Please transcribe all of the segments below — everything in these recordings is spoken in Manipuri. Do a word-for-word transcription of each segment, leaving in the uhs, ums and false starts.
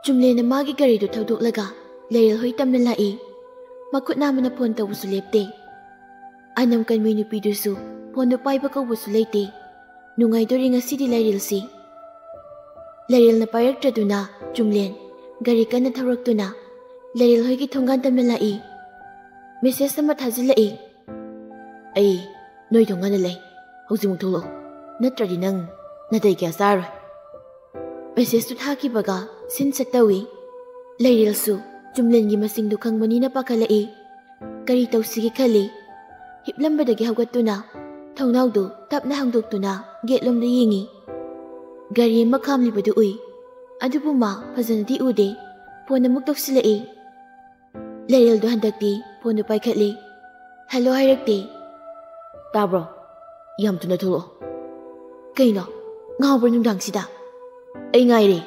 ꯆꯨꯝꯂꯦꯟꯅ ꯃꯥꯒꯤ ꯒꯥꯔꯤꯗꯨ ꯊꯧꯗꯣꯛꯂꯒ ꯂꯩꯔꯦꯜ ꯍꯣꯏ ꯇꯝꯅ ꯂꯥꯛꯏ꯫ ꯃꯈꯨꯠ ꯅꯥꯝꯃꯅ ꯐꯣꯟ ꯇꯧꯕꯁꯨ ꯂꯦꯞꯇꯦ꯫ ꯑꯅꯝ ꯀꯟꯃꯤ ꯅꯨꯄꯤꯗꯨꯁꯨ ꯐꯣꯟꯗꯨ ꯄꯥꯏꯕ ꯀꯧꯕꯁꯨ ꯂꯩꯇꯦ꯫ ꯅꯨꯡꯉꯥꯏꯗꯣꯔꯤ ꯉꯁꯤꯗꯤ ꯂꯩꯔꯦꯜꯁꯤ꯫ ꯂꯩꯔꯦꯜꯅ ꯄꯥꯏꯔꯛꯇ꯭ꯔꯗꯨꯅ ꯆꯨꯝꯂꯦꯟ ꯒꯥꯔꯤ ꯀꯟꯅ ꯊꯧꯔꯛꯇꯨꯅ ꯂꯩꯔꯦꯜ ꯍꯣꯏꯒꯤ ꯊꯣꯡꯒꯥꯟ ꯇꯝꯅ ꯂꯥꯛꯏ꯫ ꯃꯦꯁꯦꯖ ꯑꯃ ꯊꯥꯖꯤꯜꯂꯛꯏ꯫ "ꯑꯩ ꯅꯣꯏ ꯊꯣꯡꯒꯥꯟꯗ ꯂꯩ, ꯍꯧꯖꯤꯛꯃꯛ ꯊꯣꯛꯂꯛꯑꯣ, ꯅꯠꯇ꯭ꯔꯗꯤ ꯅꯪ ꯅꯥꯇꯩ ꯀꯌꯥ ꯆꯥꯔꯣꯏ꯫" ꯃꯦꯁꯦꯖꯇꯨ ꯊꯥꯈꯤꯕꯒ ꯁꯤꯟ ꯁꯠ ꯇꯧꯏ꯫ ꯂꯩꯔꯦꯜꯁꯨ ꯆꯨꯝꯂꯦꯟꯒꯤ ꯃꯁꯤꯡꯗꯨ ꯈꯪꯕꯅꯤꯅ ꯄꯥꯈꯠꯂꯛꯏ꯫ ꯀꯔꯤ ꯇꯧꯁꯤꯒꯦ ꯈꯜꯂꯤ꯫ ꯍꯤꯞꯂꯝꯕꯗꯒꯤ ꯍꯧꯒꯠꯇꯨꯅ ꯊꯣꯡꯅꯥꯎꯗꯨ ꯇꯞꯅ ꯍꯥꯡꯗꯣꯛꯇꯨꯅ ꯒꯦꯠꯂꯣꯝꯗ ꯌꯦꯡꯉꯤ꯫ ꯒꯥꯔꯤ ꯑꯃ ꯈꯥꯝꯂꯤꯕꯗꯨ ꯎꯏ꯫ ꯑꯗꯨꯕꯨ ꯃꯥ ꯐꯖꯅꯗꯤ ꯎꯗꯦ꯫ ꯐꯣꯟ ꯑꯃꯨꯛ ꯇꯧꯁꯤꯜꯂꯛꯏ꯫ ꯂꯩꯔꯦꯜꯗꯣ ꯍꯟꯗꯛꯇꯤ ꯐꯣꯟꯗꯨ ꯄꯥꯏꯈꯠꯂꯤ꯫ "ꯍꯜꯂꯣ" ꯍꯥꯏꯔꯛꯇꯦ꯫ "ꯇꯥꯕ꯭ꯔꯣ? ꯌꯥꯝ ꯊꯨꯅ ꯊꯣꯛꯂꯛꯑꯣ꯫" "ꯀꯩꯅꯣ? ꯉꯥꯎꯕ꯭ꯔꯣ ꯅꯨꯡꯗꯥꯡꯁꯤꯗ?" "ꯑꯩ ꯉꯥꯏꯔꯦ꯫"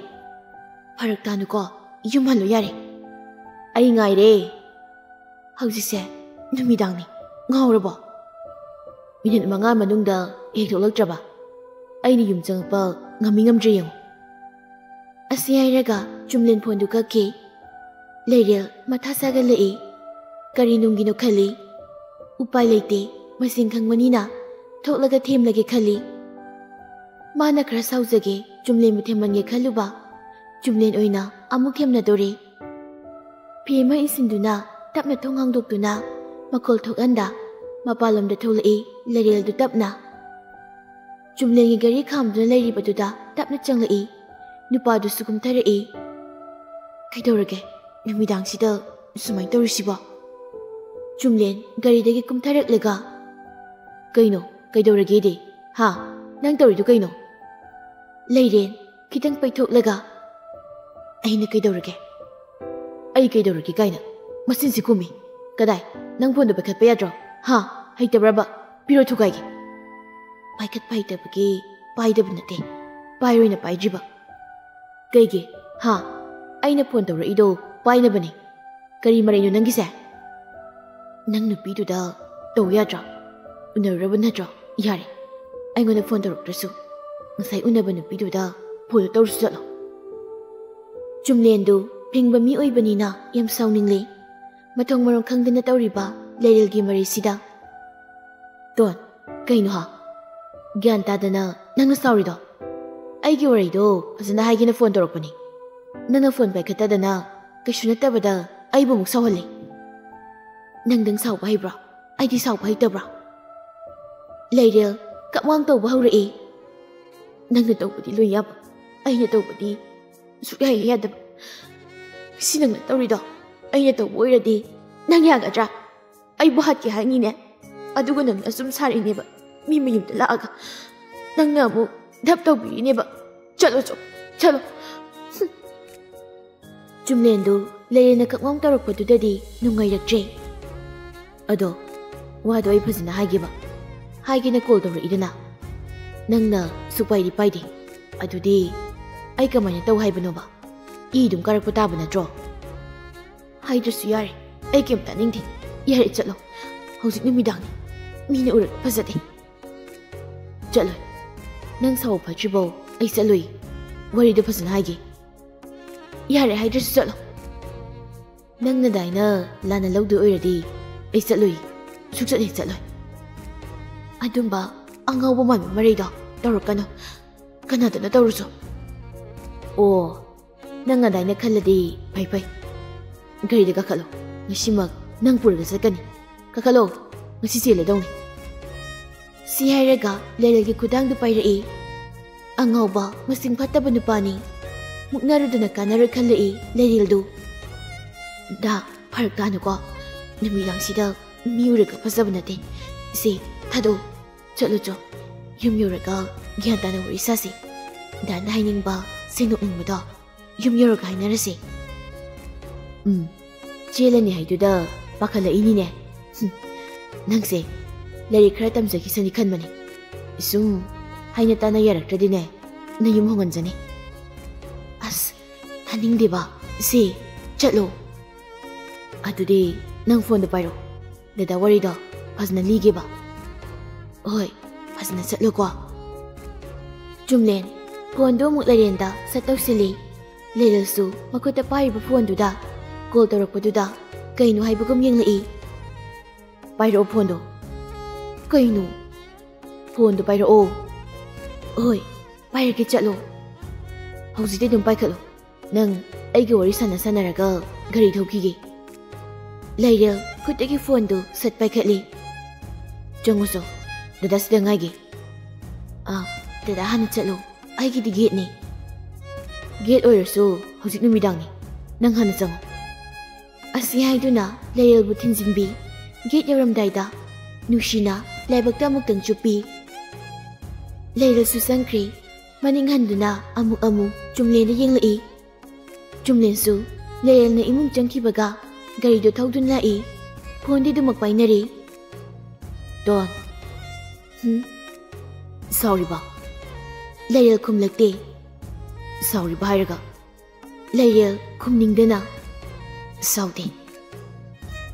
"ꯐꯔꯛ ꯇꯥꯅꯨꯀꯣ, ꯌꯨꯝ ꯍꯜꯂꯣ ꯌꯥꯔꯦ꯫" "ꯑꯩ ꯉꯥꯏꯔꯦ꯫" "ꯍꯧꯖꯤꯛꯁꯦ ꯅꯨꯃꯤꯗꯥꯡꯅꯤ, ꯉꯥꯎꯔꯕꯣ? ꯃꯤꯅꯤꯠ ꯃꯉꯥ ꯃꯅꯨꯡꯗ ꯍꯦꯛ ꯊꯣꯛꯂꯛꯇ꯭ꯔꯕ ꯑꯩꯅ ꯌꯨꯝ ꯆꯪꯉꯛꯄ ꯉꯝꯃꯤ ꯉꯝꯗ꯭ꯔꯦ ꯌꯦꯡꯉꯨ꯫" ꯑꯁꯤ ꯍꯥꯏꯔꯒ ꯆꯨꯝꯂꯦꯟ ꯐꯣꯟꯗꯨ ꯀꯛꯈꯤ꯫ ꯂꯩꯔꯦꯜ ꯃꯊꯥ ꯁꯥꯒꯠꯂꯛꯏ꯫ ꯀꯔꯤ ꯅꯨꯡꯒꯤꯅꯣ ꯈꯜꯂꯤ꯫ ꯎꯄꯥꯏ ꯂꯩꯇꯦ, ꯃꯁꯤꯡ ꯈꯪꯕꯅꯤꯅ ꯊꯣꯛꯂꯒ ꯊꯦꯝꯂꯒꯦ ꯈꯜꯂꯤ꯫ ꯃꯥꯅ ꯈꯔ ꯁꯥꯎꯖꯒꯦ, ꯆꯨꯝꯂꯦꯟꯕꯨ ꯊꯦꯝꯃꯟꯒꯦ ꯈꯜꯂꯨꯕ꯫ ꯆꯨꯝꯂꯦꯟ ꯑꯣꯏꯅ ꯑꯃꯨꯛ ꯊꯦꯝꯅꯗꯣꯔꯦ꯫ ꯐꯤ ꯑꯃ ꯏꯟꯁꯤꯟꯗꯨꯅ ꯇꯞꯅ ꯊꯣꯡ ꯍꯥꯡꯗꯣꯛꯇꯨꯅ ꯃꯈꯣꯜ ꯊꯣꯛꯍꯟꯗ ꯃꯄꯥꯟꯂꯣꯝꯗ ꯊꯣꯛꯂꯛꯏ ꯂꯩꯔꯦꯜꯗꯨ ꯇꯞꯅ꯫ ꯆꯨꯝꯂꯦꯟꯒꯤ ꯒꯥꯔꯤ ꯈꯥꯝꯗꯨꯅ ꯂꯩꯔꯤꯕꯗꯨꯗ ꯇꯞꯅ ꯆꯪꯂꯛꯏ꯫ ꯅꯨꯄꯥꯗꯨꯁꯨ ꯀꯨꯝꯊꯔꯛꯏ꯫ "ꯀꯩꯗꯧꯔꯒꯦ ꯅꯨꯃꯤꯗꯥꯡꯁꯤꯗ ꯁꯨꯃꯥꯏꯅ ꯇꯧꯔꯤꯁꯤꯕꯣ?" ꯆꯨꯝꯂꯦꯟ ꯒꯥꯔꯤꯗꯒꯤ ꯀꯨꯝꯊꯔꯛꯂꯒ, "ꯀꯩꯅꯣ? ꯀꯩꯗꯧꯔꯒꯦꯗꯤ? ꯍꯥ? ꯅꯪ ꯇꯧꯔꯤꯗꯨ ꯀꯩꯅꯣ?" ꯂꯩꯔꯦꯟ ꯈꯤꯇꯪ ꯄꯩꯊꯣꯛꯂꯒ, "ꯑꯩꯅ ꯀꯩꯗꯧꯔꯒꯦ? ꯑꯩ ꯀꯩꯗꯧꯔꯒꯦ ꯀꯥꯏꯅ? ꯃꯆꯤꯟꯁꯤ ꯈꯨꯝꯃꯤ꯫ ꯀꯗꯥꯏ? ꯅꯪ ꯐꯣꯟꯗꯣ ꯄꯥꯏꯈꯠꯄ ꯌꯥꯗ꯭ꯔꯣ? ꯍꯥ? ꯍꯩꯇꯕ꯭ꯔꯕ? ꯄꯤꯔꯣ ꯊꯨꯒꯥꯏꯒꯦ꯫" ꯄꯥꯏꯈꯠꯄ ꯍꯩꯇꯕꯒꯤ ꯄꯥꯏꯗꯕ ꯅꯠꯇꯦ, ꯄꯥꯏꯔꯣꯏꯅ ꯄꯥꯏꯗ꯭ꯔꯤꯕ꯫ "ꯀꯩꯒꯤ? ꯍꯥ? ꯑꯩꯅ ꯐꯣꯟ ꯇꯧꯔꯛꯏꯗꯣ ꯄꯥꯏꯅꯕꯅꯦ꯫ ꯀꯔꯤ ꯃꯔꯩꯅꯣ ꯅꯪꯒꯤꯁꯦ? ꯅꯪ ꯅꯨꯄꯤꯗꯨꯗ ꯇꯧ ꯌꯥꯗ꯭ꯔꯣ? ꯎꯅꯔꯨꯔꯕ ꯅꯠꯇ꯭ꯔꯣ? ꯌꯥꯔꯦ, ꯑꯩꯉꯣꯟꯗ ꯐꯣꯟ ꯇꯧꯔꯛꯇ꯭ꯔꯁꯨ ꯉꯁꯥꯏ ꯎꯅꯕ ꯅꯨꯄꯤꯗꯨꯗ ꯐꯣꯟꯗꯣ ꯇꯧꯔꯨꯁꯨ ꯆꯠꯂꯣ꯫" ꯆꯨꯝꯂꯦꯟꯗꯨ ꯐꯤꯡꯕ ꯃꯤ ꯑꯣꯏꯕꯅꯤꯅ ꯌꯥꯝ ꯁꯥꯎꯅꯤꯡꯂꯦ꯫ ꯃꯊꯣꯡ ꯃꯔꯝ ꯈꯪꯗꯅ ꯇꯧꯔꯤꯕ ꯂꯩꯔꯦꯜꯒꯤ ꯃꯔꯩꯁꯤꯗ꯫ ꯇꯣꯟ, ꯀꯩꯅꯣ ꯍꯥ? ꯒ꯭ꯌꯥꯟ ꯇꯥꯗꯅ ꯅꯪꯅ ꯁꯥꯎꯔꯤꯗꯣ? ꯑꯩꯒꯤ ꯋꯥꯔꯤꯗꯣ ꯐꯖꯅ ꯍꯥꯏꯒꯦꯅ ꯐꯣꯟ ꯇꯧꯔꯛꯄꯅꯤ꯫ ꯅꯪꯅ ꯐꯣꯟ ꯄꯥꯏꯈꯠꯇꯗꯅ ꯀꯩꯁꯨ ꯅꯠꯇꯕꯗ ꯑꯩꯕꯨ ꯑꯃꯨꯛ ꯁꯥꯎꯍꯜꯂꯤ꯫ ꯅꯪꯗꯪ ꯁꯥꯎꯕ ꯍꯩꯕ꯭ꯔꯣ? ꯑꯩꯗꯤ ꯁꯥꯎꯕ ꯍꯩꯇꯕ꯭ꯔꯣ? ꯂꯩꯔꯦꯜ ꯀꯛꯋꯥꯡ ꯇꯧꯕ ꯍꯧꯔꯛꯏ꯫ ꯅꯪꯅ ꯇꯧꯕꯗꯤ ꯂꯣꯏ ꯌꯥꯕ, ꯑꯩꯅ ꯇꯧꯕꯗꯤ ꯁꯨꯛꯌꯥ ꯍꯦꯛ ꯌꯥꯗꯕ꯫ ꯁꯤ ꯅꯪꯅ ꯇꯧꯔꯤꯗꯣ ꯑꯩꯅ ꯇꯧꯕ ꯑꯣꯏꯔꯗꯤ ꯅꯪ ꯌꯥꯒꯗ꯭ꯔꯥ? ꯑꯩꯕꯨ ꯍꯥꯠꯀꯦ ꯍꯥꯏꯅꯤꯅꯦ꯫ ꯑꯗꯨꯒ ꯅꯪꯅ ꯁꯨꯝ ꯁꯥꯔꯤꯅꯦꯕ, ꯃꯤ ꯃꯌꯨꯝꯗ ꯂꯥꯛꯑꯒ꯫ ꯅꯪꯅ ꯑꯃꯨꯛ ꯙꯞ ꯇꯧꯕꯤꯔꯤꯅꯦꯕ꯫ ꯆꯠꯂꯣ ꯆꯣ, ꯆꯠꯂꯣ꯫ ꯆꯨꯝꯂꯦꯟꯗꯨ ꯂꯩꯔꯦꯜꯅ ꯀꯛꯋꯥꯡ ꯇꯧꯔꯛꯄꯗꯨꯗꯗꯤ ꯅꯨꯡꯉꯥꯏꯔꯛꯇ꯭ꯔꯦ꯫ ꯑꯗꯣ, ꯋꯥꯗꯣ ꯑꯩ ꯐꯖꯅ ꯍꯥꯏꯒꯦꯕ꯫ ꯍꯥꯏꯒꯦꯅ ꯀꯣꯜ ꯇꯧꯔꯛꯏꯗꯅ꯫ ꯅꯪꯅ ꯁꯨꯛꯄꯥꯏꯗꯤ ꯄꯥꯏꯗꯦ꯫ ꯑꯗꯨꯗꯤ ꯑꯩ ꯀꯃꯥꯏꯅ ꯇꯧ ꯍꯥꯏꯕꯅꯣꯕ? ꯏ ꯑꯗꯨꯝ ꯀꯥꯔꯛꯄ ꯇꯥꯕ ꯅꯠꯇ꯭ꯔꯣ? ꯍꯥꯏꯗ꯭ꯔꯁꯨ ꯌꯥꯔꯦ꯫ ꯑꯩ ꯀꯩꯝ ꯇꯥꯅꯤꯡꯗꯦ꯫ ꯌꯥꯔꯦ, ꯆꯠꯂꯣ꯫ ꯍꯧꯖꯤꯛ ꯅꯨꯃꯤꯗꯥꯡꯅꯤ꯫ ꯃꯤꯅ ꯎꯔꯒ ꯐꯖꯗꯦ꯫ ꯆꯠꯂꯣꯏ꯫ ꯅꯪ ꯁꯥꯎ ꯐꯠꯇ꯭ꯔꯤꯕꯧ ꯑꯩ ꯆꯠꯂꯣꯏ꯫ ꯋꯥꯔꯤꯗꯣ ꯐꯖꯅ ꯍꯥꯏꯒꯦ꯫ ꯌꯥꯔꯦ ꯍꯥꯏꯗ꯭ꯔꯁꯨ ꯆꯠꯂꯣ꯫ ꯅꯪꯅ ꯑꯗꯥꯏꯅ ꯂꯥꯟꯅ ꯂꯧꯗꯣꯏ ꯑꯣꯏꯔꯗꯤ ꯑꯩ ꯆꯠꯂꯣꯏ꯫ ꯁꯨꯛꯆꯠ ꯍꯦꯛ ꯆꯠꯂꯣꯏ꯫ ꯑꯗꯨꯝꯕ ꯑꯉꯥꯎꯕ ꯃꯥꯟꯕ ꯃꯔꯩꯗꯣ ꯇꯧꯔꯛꯀꯅꯨ꯫ ꯀꯅꯥꯗꯅ ꯇꯧꯔꯨꯁꯨ꯫ ꯑꯣ, ꯅꯪ ꯑꯗꯥꯏꯅ ꯈꯜꯂꯗꯤ ꯐꯩ ꯐꯩ꯫ ꯒꯥꯔꯤꯗ ꯀꯥꯈꯠꯂꯣ꯫ ꯉꯁꯤꯃꯛ ꯅꯪ ꯄꯨꯔꯒ ꯆꯠꯀꯅꯤ꯫ ꯀꯥꯈꯠꯂꯣ꯫ ꯉꯁꯤ ꯆꯦꯜꯂꯗꯧꯅꯤ꯫ ꯁꯤ ꯍꯥꯏꯔꯒ ꯂꯩꯔꯦꯜꯒꯤ ꯈꯨꯗꯥꯡꯗꯨ ꯄꯥꯏꯔꯛꯏ꯫ ꯑꯉꯥꯎꯕ, ꯃꯁꯤꯡ ꯐꯠꯇꯕ ꯅꯨꯄꯥꯅꯤ꯫ ꯃꯨꯛꯅꯔꯨꯗꯅ ꯀꯥꯟꯅꯔꯣꯏ ꯈꯜꯂꯛꯏ ꯂꯩꯔꯦꯜꯗꯨ꯫ ꯗꯥ, ꯐꯔꯛ ꯇꯥꯅꯨꯀꯣ꯫ ꯅꯨꯃꯤꯗꯥꯡꯁꯤꯗ ꯃꯤ ꯎꯔꯒ ꯐꯖꯕ ꯅꯠꯇꯦ꯫ ꯁꯤ, ꯊꯥꯗꯣꯛꯑꯣ꯫ ꯆꯠꯂꯨ ꯆꯣ꯫ ꯌꯨꯝ ꯌꯧꯔꯒ ꯒ꯭ꯌꯥꯟ ꯇꯥꯅ ꯋꯥꯔꯤ ꯁꯥꯁꯤ꯫ ꯗꯥꯅ ꯍꯥꯏꯅꯤꯡꯕ, ꯁꯦꯡꯗꯣꯛꯅꯤꯡꯕꯗꯣ ꯌꯨꯝ ꯌꯧꯔꯒ ꯍꯥꯏꯅꯔꯁꯤ꯫ ꯎꯝ, ꯆꯦꯜꯂꯅꯤ ꯍꯥꯏꯗꯨꯗ ꯄꯥꯈꯠꯂꯛꯏꯅꯤꯅꯦ꯫ ꯍꯨꯝ, ꯅꯪꯁꯦ ꯂꯥꯏꯔꯤꯛ ꯈꯔ ꯇꯝꯖꯈꯤꯁꯅꯤ ꯈꯟꯕꯅꯤ꯫ ꯁꯨꯝ ꯍꯥꯏꯅ ꯇꯥꯅ ꯌꯥꯔꯛꯇ꯭ꯔꯗꯤꯅꯦ, ꯅꯌꯨꯝ ꯍꯣꯡꯍꯟꯖꯅꯤ꯫ ꯑꯁ, ꯇꯥꯅꯤꯡꯗꯦꯕ꯫ ꯁꯦ, ꯆꯠꯂꯣ꯫ ꯑꯗꯨꯗꯤ ꯅꯪ ꯐꯣꯟꯗꯣ ꯄꯥꯏꯔꯣ꯫ ꯗꯗꯥ ꯋꯥꯔꯤꯗꯣ ꯐꯖꯅ ꯂꯤꯒꯦꯕ꯫ ꯍꯣꯏ, ꯐꯖꯅ ꯆꯠꯂꯨꯀꯣ꯫ ꯆꯨꯝꯂꯦꯟ ꯐꯣꯟꯗꯣ ꯑꯃꯨꯛ ꯂꯩꯔꯦꯟꯗ ꯁꯠ ꯇꯧꯁꯤꯜꯂꯤ꯫ ꯂꯩꯔꯦꯜꯁꯨ ꯃꯈꯨꯠꯇ ꯄꯥꯏꯔꯤꯕ ꯐꯣꯟꯗꯨꯗ ꯀꯣꯜ ꯇꯧꯔꯛꯄꯗꯨꯗ ꯀꯩꯅꯣ ꯍꯥꯏꯕꯒꯨꯝ ꯌꯦꯡꯂꯛꯏ꯫ "ꯄꯥꯏꯔꯛꯑꯣ ꯐꯣꯟꯗꯣ꯫ ꯀꯩꯅꯣ? ꯐꯣꯟꯗꯣ ꯄꯥꯏꯔꯛꯑꯣ꯫" "ꯍꯣꯏ, ꯄꯥꯏꯔꯛꯀꯦ, ꯆꯠꯂꯣ꯫ ꯍꯧꯖꯤꯛꯇꯤ ꯑꯗꯨꯝ ꯄꯥꯏꯈꯠꯂꯣ꯫ ꯅꯪ ꯑꯩꯒ ꯋꯥꯔꯤ ꯁꯥꯟꯅ ꯁꯥꯟꯅꯔꯒ ꯒꯥꯔꯤ ꯊꯧꯈꯤꯒꯦ꯫" ꯂꯩꯔꯦꯜ ꯈꯨꯠꯇꯒꯤ ꯐꯣꯟꯗꯨ ꯁꯠ ꯄꯥꯏꯈꯠꯂꯤ꯫ "ꯆꯪꯉꯨ ꯆꯣ, ꯗꯗꯥ ꯁꯤꯗ ꯉꯥꯏꯒꯦ꯫" "ꯑꯥ, ꯗꯗꯥ ꯍꯥꯟꯅ ꯆꯠꯂꯣ, ꯑꯩꯒꯤꯗꯤ ꯒꯦꯠꯅꯤ꯫" "ꯒꯦꯠ ꯑꯣꯏꯔꯁꯨ ꯍꯧꯖꯤꯛ ꯅꯨꯃꯤꯗꯥꯡꯅꯤ, ꯅꯪ ꯍꯥꯟꯅ ꯆꯪꯉꯨ꯫" ꯑꯁꯤ ꯍꯥꯏꯗꯨꯅ ꯂꯩꯔꯦꯜꯕꯨ ꯊꯤꯟꯖꯤꯟꯕꯤ꯫ ꯒꯦꯠ ꯌꯧꯔꯝꯗꯥꯏꯗ ꯅꯨꯡꯁꯤꯅ ꯂꯥꯏꯕꯛꯇ ꯑꯃꯨꯛꯇꯪ ꯆꯨꯞꯄꯤ꯫ ꯂꯩꯔꯦꯜꯁꯨ ꯆꯪꯈ꯭ꯔꯦ꯫ ꯃꯅꯤꯡ ꯍꯟꯗꯨꯅ ꯑꯃꯨꯛ ꯑꯃꯨꯛ ꯆꯨꯝꯂꯦꯟꯗ ꯌꯦꯡꯂꯛꯏ꯫ ꯆꯨꯝꯂꯦꯟꯁꯨ ꯂꯩꯔꯦꯜꯅ ꯏꯃꯨꯡ ꯆꯪꯈꯤꯕꯒ ꯒꯥꯔꯤꯗꯨ ꯊꯧꯗꯨꯅ ꯂꯥꯛꯏ꯫ ꯐꯣꯟꯗꯤ ꯑꯗꯨꯃꯛ ꯄꯥꯏꯅꯔꯤ꯫ "ꯗꯣꯟ꯫" "ꯍꯨꯝ? ꯁꯥꯎꯔꯤꯕ?" ꯂꯩꯔꯦꯜ ꯈꯨꯝꯂꯛꯇꯦ꯫ "ꯁꯥꯎꯔꯤꯕ ꯍꯥꯏꯔꯒ?" ꯂꯩꯔꯦꯜ ꯈꯨꯝꯅꯤꯡꯗꯅ, "ꯁꯥꯎꯗꯦ꯫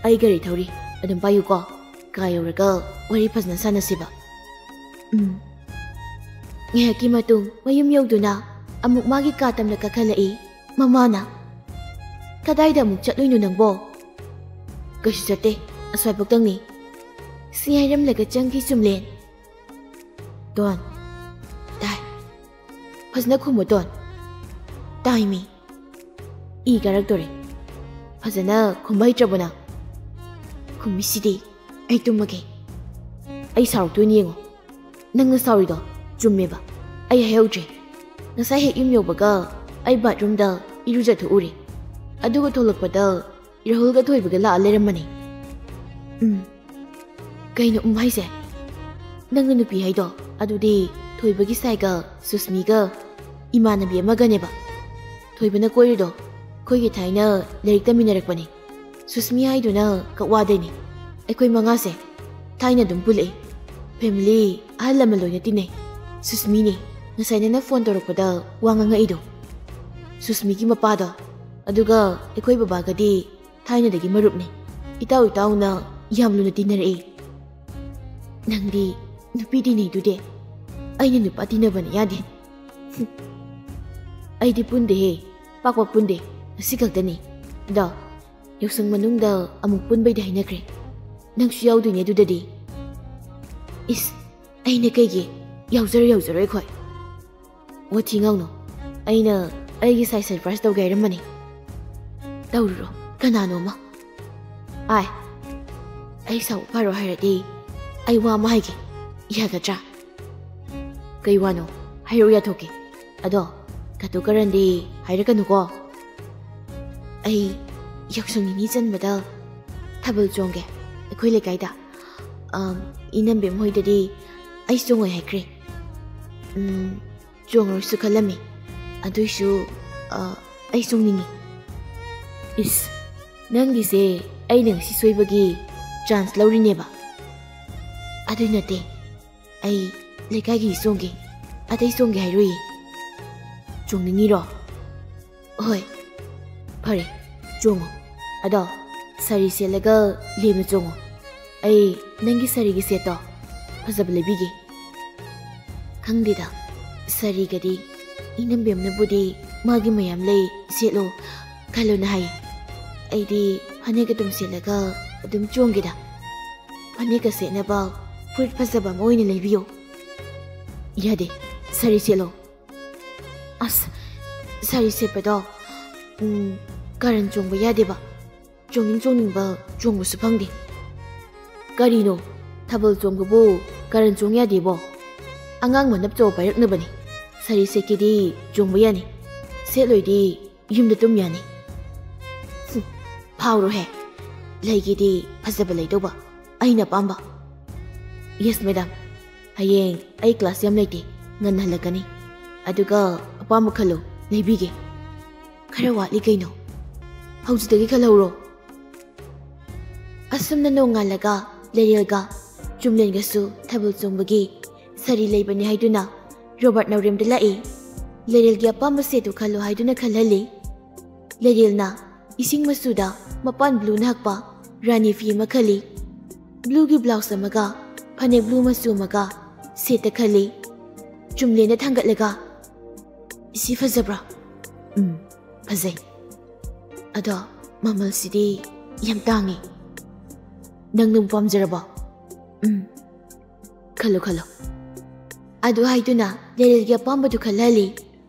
ꯑꯩ ꯒꯥꯔꯤ ꯊꯧꯔꯤ, ꯑꯗꯨꯝ ꯄꯥꯏꯌꯨꯀꯣ꯫ ꯀꯥ ꯌꯧꯔꯒ ꯋꯥꯔꯤ ꯐꯖꯅ ꯁꯥꯟꯅꯁꯤꯕ꯫" "ꯎꯝ꯫" ꯉꯥꯏꯍꯥꯛꯀꯤ ꯃꯇꯨꯡ ꯃꯌꯨꯝ ꯌꯧꯗꯨꯅ ꯑꯃꯨꯛ ꯃꯥꯒꯤ ꯀꯥ ꯇꯝꯅ ꯀꯥꯈꯠꯂꯛꯏ꯫ ꯃꯃꯥꯅ, "ꯀꯗꯥꯏꯗ ꯑꯃꯨꯛ ꯆꯠꯂꯨꯏꯅꯣ ꯅꯪꯕꯣ?" "ꯀꯩꯁꯨ ꯆꯠꯇꯦ, ꯑꯁ꯭ꯋꯥꯏꯐꯥꯎꯇꯪꯅꯤ꯫" ꯁꯤ ꯍꯥꯏꯔꯝꯂꯒ ꯆꯪꯈꯤ ꯆꯨꯝꯂꯦꯟ꯫ "ꯗꯣꯟ, ꯇꯥꯏ꯫ ꯐꯖꯅ ꯈꯨꯝꯃꯨ, ꯗꯣꯟ꯫" "ꯇꯥꯏꯃꯤ꯫ ꯏ ꯀꯥꯔꯛꯇꯣꯔꯦ꯫ ꯐꯖꯅ ꯈꯨꯝꯕ ꯍꯩꯇ꯭ꯔꯕꯣ ꯅꯪ?" "ꯈꯨꯝꯃꯤꯁꯤꯗꯤ꯫ ꯑꯩ ꯇꯨꯝꯃꯒꯦ꯫ ꯑꯩ ꯁꯥꯎꯔꯛꯇꯣꯏꯅꯤ ꯌꯦꯡꯉꯣ꯫ ꯅꯪꯅ ꯁꯥꯎꯔꯤꯗꯣ ꯆꯨꯝꯃꯦꯕ꯫ ꯑꯩ ꯍꯥꯏꯍꯧꯗ꯭ꯔꯦ꯫ ꯉꯁꯥꯏ ꯍꯦꯛ ꯌꯨꯝ ꯌꯧꯕꯒ ꯑꯩ ꯕꯥꯠꯔꯨꯝꯗ ꯏꯔꯨꯖꯊꯣꯛꯎꯔꯦ꯫ ꯑꯗꯨꯒ ꯊꯣꯛꯂꯛꯄꯗ ꯔꯥꯍꯨꯜꯒ ꯊꯣꯏꯕꯒ ꯂꯥꯛꯑ ꯂꯩꯔꯝꯕꯅꯦ꯫" "ꯎꯝ꯫ ꯀꯩꯅꯣ 'ꯎꯝ' ꯍꯥꯏꯁꯦ? ꯅꯪꯅ ꯅꯨꯄꯤ ꯍꯥꯏꯗꯣ ꯑꯗꯨꯗꯤ ꯊꯣꯏꯕꯒꯤ ꯁꯥꯏꯒ ꯁꯨꯁꯃꯤꯒ ꯏꯃꯥꯟꯅꯕꯤ ꯑꯃꯒꯅꯦꯕ꯫ ꯊꯣꯏꯕꯅ ꯀꯣꯏꯔꯤꯗꯣ ꯑꯩꯈꯣꯏꯒꯤ ꯊꯥꯏꯅ ꯂꯥꯏꯔꯤꯛ ꯇꯝꯃꯤꯟꯅꯔꯛꯄꯅꯦ꯫ ꯁꯨꯁꯃꯤ ꯍꯥꯏꯗꯨꯅ ꯀꯛꯋꯥꯗꯩꯅꯦ꯫ ꯑꯩꯈꯣꯏ ꯃꯉꯥꯁꯦ ꯊꯥꯏꯅ ꯑꯗꯨꯝ ꯄꯨꯜꯂꯛꯏ꯫ ꯐꯦꯃꯤꯂꯤ ꯑꯍꯜ ꯂꯃꯟ ꯂꯣꯏꯅ ꯇꯤꯟꯅꯩ꯫ ꯁꯨꯁꯃꯤꯅꯦ ꯉꯁꯥꯏ ꯅꯪꯅ ꯐꯣꯟ ꯇꯧꯔꯛꯄꯗ ꯋꯥ ꯉꯥꯡꯉꯛꯏꯗꯣ꯫ ꯁꯨꯁꯃꯤꯒꯤ ꯃꯄꯥꯗꯣ꯫ ꯑꯗꯨꯒ ꯑꯩꯈꯣꯏ ꯕꯕꯥꯒꯗꯤ ꯊꯥꯏꯅꯗꯒꯤ ꯃꯔꯨꯞꯅꯤ꯫ ꯏꯇꯥꯎ ꯏꯇꯥꯎꯅ ꯌꯥꯝ ꯂꯨꯅ ꯇꯤꯟꯅꯔꯛꯏ꯫ ꯅꯪꯗꯤ ꯅꯨꯄꯤ ꯇꯤꯟꯅꯩꯗꯨꯗꯤ꯫ ꯑꯩꯅ ꯅꯨꯄꯥ ꯇꯤꯟꯅꯕꯅ ꯌꯥꯗꯦ꯫" "ꯑꯩꯗꯤ ꯄꯨꯟꯗꯦꯍꯦ꯫ ꯄꯥꯛ ꯄꯥꯛ ꯄꯨꯟꯗꯦ, ꯉꯁꯤ ꯈꯛꯇꯅꯤ꯫ ꯑꯗꯣ ꯌꯥꯎꯁꯪ ꯃꯅꯨꯡꯗ ꯑꯃꯨꯛ ꯄꯨꯟꯕꯩꯗꯤ ꯍꯥꯏꯅꯈ꯭ꯔꯦ꯫ ꯅꯪꯁꯨ ꯌꯥꯎꯗꯣꯏꯅꯦ ꯑꯗꯨꯗꯗꯤ꯫ ꯏꯁ, ꯑꯩꯅ ꯀꯩꯒꯤ? ꯌꯥꯎꯖꯔꯣꯏ, ꯌꯥꯎꯖꯔꯣꯏ ꯑꯩꯈꯣꯏ꯫ ꯋꯥꯊꯤ ꯉꯥꯡꯅꯨ꯫ ꯑꯩꯅ ꯑꯩꯒꯤ ꯁꯥꯏ ꯁꯔꯄ꯭ꯔꯥꯏꯁ ꯇꯧꯒꯦ ꯍꯥꯏꯔꯝꯕꯅꯤ꯫ ꯇꯧꯔꯨꯔꯣ, ꯀꯅꯥꯅꯣꯃ꯫ ꯑꯥꯏ, ꯑꯩ ꯁꯥꯎ ꯐꯔꯣ ꯍꯥꯏꯔꯗꯤ ꯑꯩ ꯋꯥ ꯑꯃ ꯍꯥꯏꯒꯦ, ꯌꯥꯒꯗ꯭ꯔꯥ? ꯀꯩ ꯋꯥꯅꯣ? ꯍꯥꯏꯔꯛꯎ, ꯌꯥꯊꯣꯛꯀꯦ꯫ ꯑꯗꯣ ꯀꯇꯨ ꯀꯔꯟꯗꯤ ꯍꯥꯏꯔꯛꯀꯅꯨꯀꯣ꯫ ꯑꯩ ꯌꯥꯎꯁꯪ ꯅꯤꯅꯤ ꯆꯟꯕꯗ ꯊꯥꯕꯜ ꯆꯣꯡꯒꯦ ꯑꯩꯈꯣꯏ ꯂꯩꯀꯥꯏꯗ꯫ ꯑꯝ, ꯏꯅꯝꯕꯦꯝ ꯍꯣꯏꯗꯗꯤ ꯑꯩ ꯆꯣꯡꯉꯣꯏ ꯍꯥꯏꯈ꯭ꯔꯦ꯫ ꯎꯝ, ꯆꯣꯡꯉꯔꯣꯏꯁꯨ ꯈꯜꯂꯝꯃꯤ꯫ ꯑꯗꯨꯏꯁꯨ, ꯑ, ꯑꯩ ꯆꯣꯡꯅꯤꯡꯉꯤ꯫ ꯏꯁ, ꯅꯪꯒꯤꯁꯦ ꯑꯩꯅ ꯉꯁꯤ ꯁꯣꯏꯕꯒꯤ ꯆꯥꯟꯁ ꯂꯧꯔꯤꯅꯦꯕ꯫ ꯑꯗꯨꯏ ꯅꯠꯇꯦ, ꯑꯩ ꯂꯩꯀꯥꯏꯒꯤ ꯆꯣꯡꯒꯦ, ꯑꯇꯩ ꯆꯣꯡꯒꯦ ꯍꯥꯏꯔꯨꯏ꯫ ꯆꯣꯡꯅꯤꯡꯉꯤꯔꯣ? ꯍꯣꯏ, ꯐꯔꯦ, ꯆꯣꯡꯉꯣ꯫ ꯑꯗꯣ ꯁꯥꯔꯤ ꯁꯦꯠꯂꯒ ꯂꯦꯝꯅ ꯆꯣꯡꯉꯣ꯫ ꯑꯩ ꯅꯪꯒꯤ ꯁꯥꯔꯤꯒꯤ ꯁꯦꯠꯇꯣ ꯐꯖꯕ ꯂꯩꯕꯤꯒꯦ꯫ ꯈꯪꯗꯦꯗ, ꯁꯥꯔꯤꯒꯗꯤ ꯏꯅꯝꯕꯦꯝꯅꯕꯨꯗꯤ ꯃꯥꯒꯤ ꯃꯌꯥꯝ ꯂꯩ, ꯁꯦꯠꯂꯣ ꯈꯜꯂꯣꯅ ꯍꯥꯏ꯫ ꯑꯩꯗꯤ ꯐꯅꯦꯛ ꯑꯗꯨꯝ ꯁꯦꯠꯂꯒ ꯑꯗꯨꯝ ꯆꯣꯡꯒꯦꯗ꯫ ꯐꯅꯦꯛꯀ ꯁꯦꯠꯅꯕ ꯐꯨꯔꯤꯠ ꯐꯖꯕ ꯑꯃ ꯑꯣꯏꯅ ꯂꯩꯕꯤꯌꯣ꯫ ꯌꯥꯗꯦ, ꯁꯥꯔꯤ ꯁꯦꯠꯂꯣ꯫ ꯑꯁ, ꯁꯥꯔꯤ ꯁꯦꯠꯄꯗꯣ, ꯎꯝ, ꯀꯥꯔꯟ ꯆꯣꯡꯕ ꯌꯥꯗꯦꯕ꯫ ꯆꯣꯡꯅꯤꯡ ꯆꯣꯡꯅꯤꯡꯕ ꯆꯣꯡꯕꯁꯨ ꯐꯪꯗꯦ꯫ ꯀꯔꯤꯅꯣ? ꯊꯥꯕꯜ ꯆꯣꯡꯕꯕꯨ ꯀꯥꯔꯟ ꯆꯣꯡ ꯌꯥꯗꯦꯕꯣ? ꯑꯉꯥꯡ ꯃꯅꯞ ꯆꯣ ꯄꯥꯏꯔꯛꯅꯕꯅꯤ꯫ ꯁꯥꯔꯤ ꯁꯦꯠꯀꯦꯗꯤ ꯆꯣꯡꯕ ꯌꯥꯅꯤ, ꯁꯦꯠꯂꯣꯏꯗꯤ ꯌꯨꯝꯗ ꯇꯨꯝ ꯌꯥꯅꯤ꯫ ꯍꯨꯝ, ꯐꯥꯎꯔꯣꯍꯦ, ꯂꯩꯒꯦꯗꯤ ꯐꯖꯕ ꯂꯩꯗꯧꯕ, ꯑꯩꯅ ꯑꯄꯥꯝꯕ꯫ ꯌꯦꯁ ꯃꯦꯗꯥꯝ, ꯍꯌꯦꯡ ꯑꯩ ꯀ꯭ꯂꯥꯁ ꯌꯥꯝ ꯂꯩꯇꯦ, ꯉꯟꯅ ꯍꯜꯂꯛꯀꯅꯤ꯫ ꯑꯗꯨꯒ ꯑꯄꯥꯝꯕ ꯈꯜꯂꯣ, ꯂꯩꯕꯤꯒꯦ꯫ ꯈꯔ ꯋꯥꯠꯂꯤ ꯀꯩꯅꯣ, ꯍꯧꯖꯤꯛꯇꯒꯤ ꯈꯜꯍꯧꯔꯣ꯫ ꯑꯁꯨꯝꯅ ꯅꯣꯡꯉꯥꯜꯂꯒ ꯂꯩꯔꯦꯜꯒ ꯆꯨꯝꯂꯦꯟꯒꯁꯨ ꯊꯥꯕꯜ ꯆꯣꯡꯕꯒꯤ ꯁꯥꯔꯤ ꯂꯩꯕꯅꯤ ꯍꯥꯏꯗꯨꯅ ꯔꯣꯕꯥꯔꯠ ꯅꯥꯎꯔꯦꯝꯗ ꯂꯥꯛꯏ꯫ ꯂꯩꯔꯦꯜꯒꯤ ꯑꯄꯥꯝꯕ ꯁꯦꯠꯇꯨ ꯈꯜꯂꯨ ꯍꯥꯏꯗꯨꯅ ꯈꯜꯍꯜꯂꯤ꯫ ꯂꯩꯔꯦꯜꯅ ꯏꯁꯤꯡ ꯃꯆꯨꯗ ꯃꯄꯥꯟ ꯕ꯭ꯂꯨꯅ ꯍꯛꯄ ꯔꯥꯅꯤ ꯐꯤ ꯑꯃ ꯈꯜꯂꯤ꯫ ꯕ꯭ꯂꯨꯒꯤ ꯕ꯭ꯂꯥꯎꯁ ꯑꯃꯒ ꯐꯅꯦꯛ ꯕ꯭ꯂꯨ ꯃꯆꯨ ꯑꯃꯒ ꯁꯦꯠꯇ ꯈꯜꯂꯤ꯫ ꯆꯨꯝꯂꯦꯟꯗ ꯊꯥꯡꯒꯠꯂꯒ, "ꯁꯤ ꯐꯖꯕ꯭ꯔꯥ?" "ꯎꯝ, ꯐꯖꯩ꯫ ꯑꯗꯣ ꯃꯃꯜꯁꯤꯗꯤ ꯌꯥꯝ ꯇꯥꯡꯉꯤ꯫ ꯅꯪꯅ ꯄꯥꯝꯖꯔꯕꯣ? ꯎꯝ, ꯈꯜꯂꯨ ꯈꯜꯂꯨ꯫ ꯑꯗꯨ ꯍꯥꯏꯗꯨꯅ ꯂꯦꯔꯦꯜꯒꯤ ꯑꯄꯥꯝꯕꯗꯨ ꯈꯜꯍꯜꯂꯤ꯫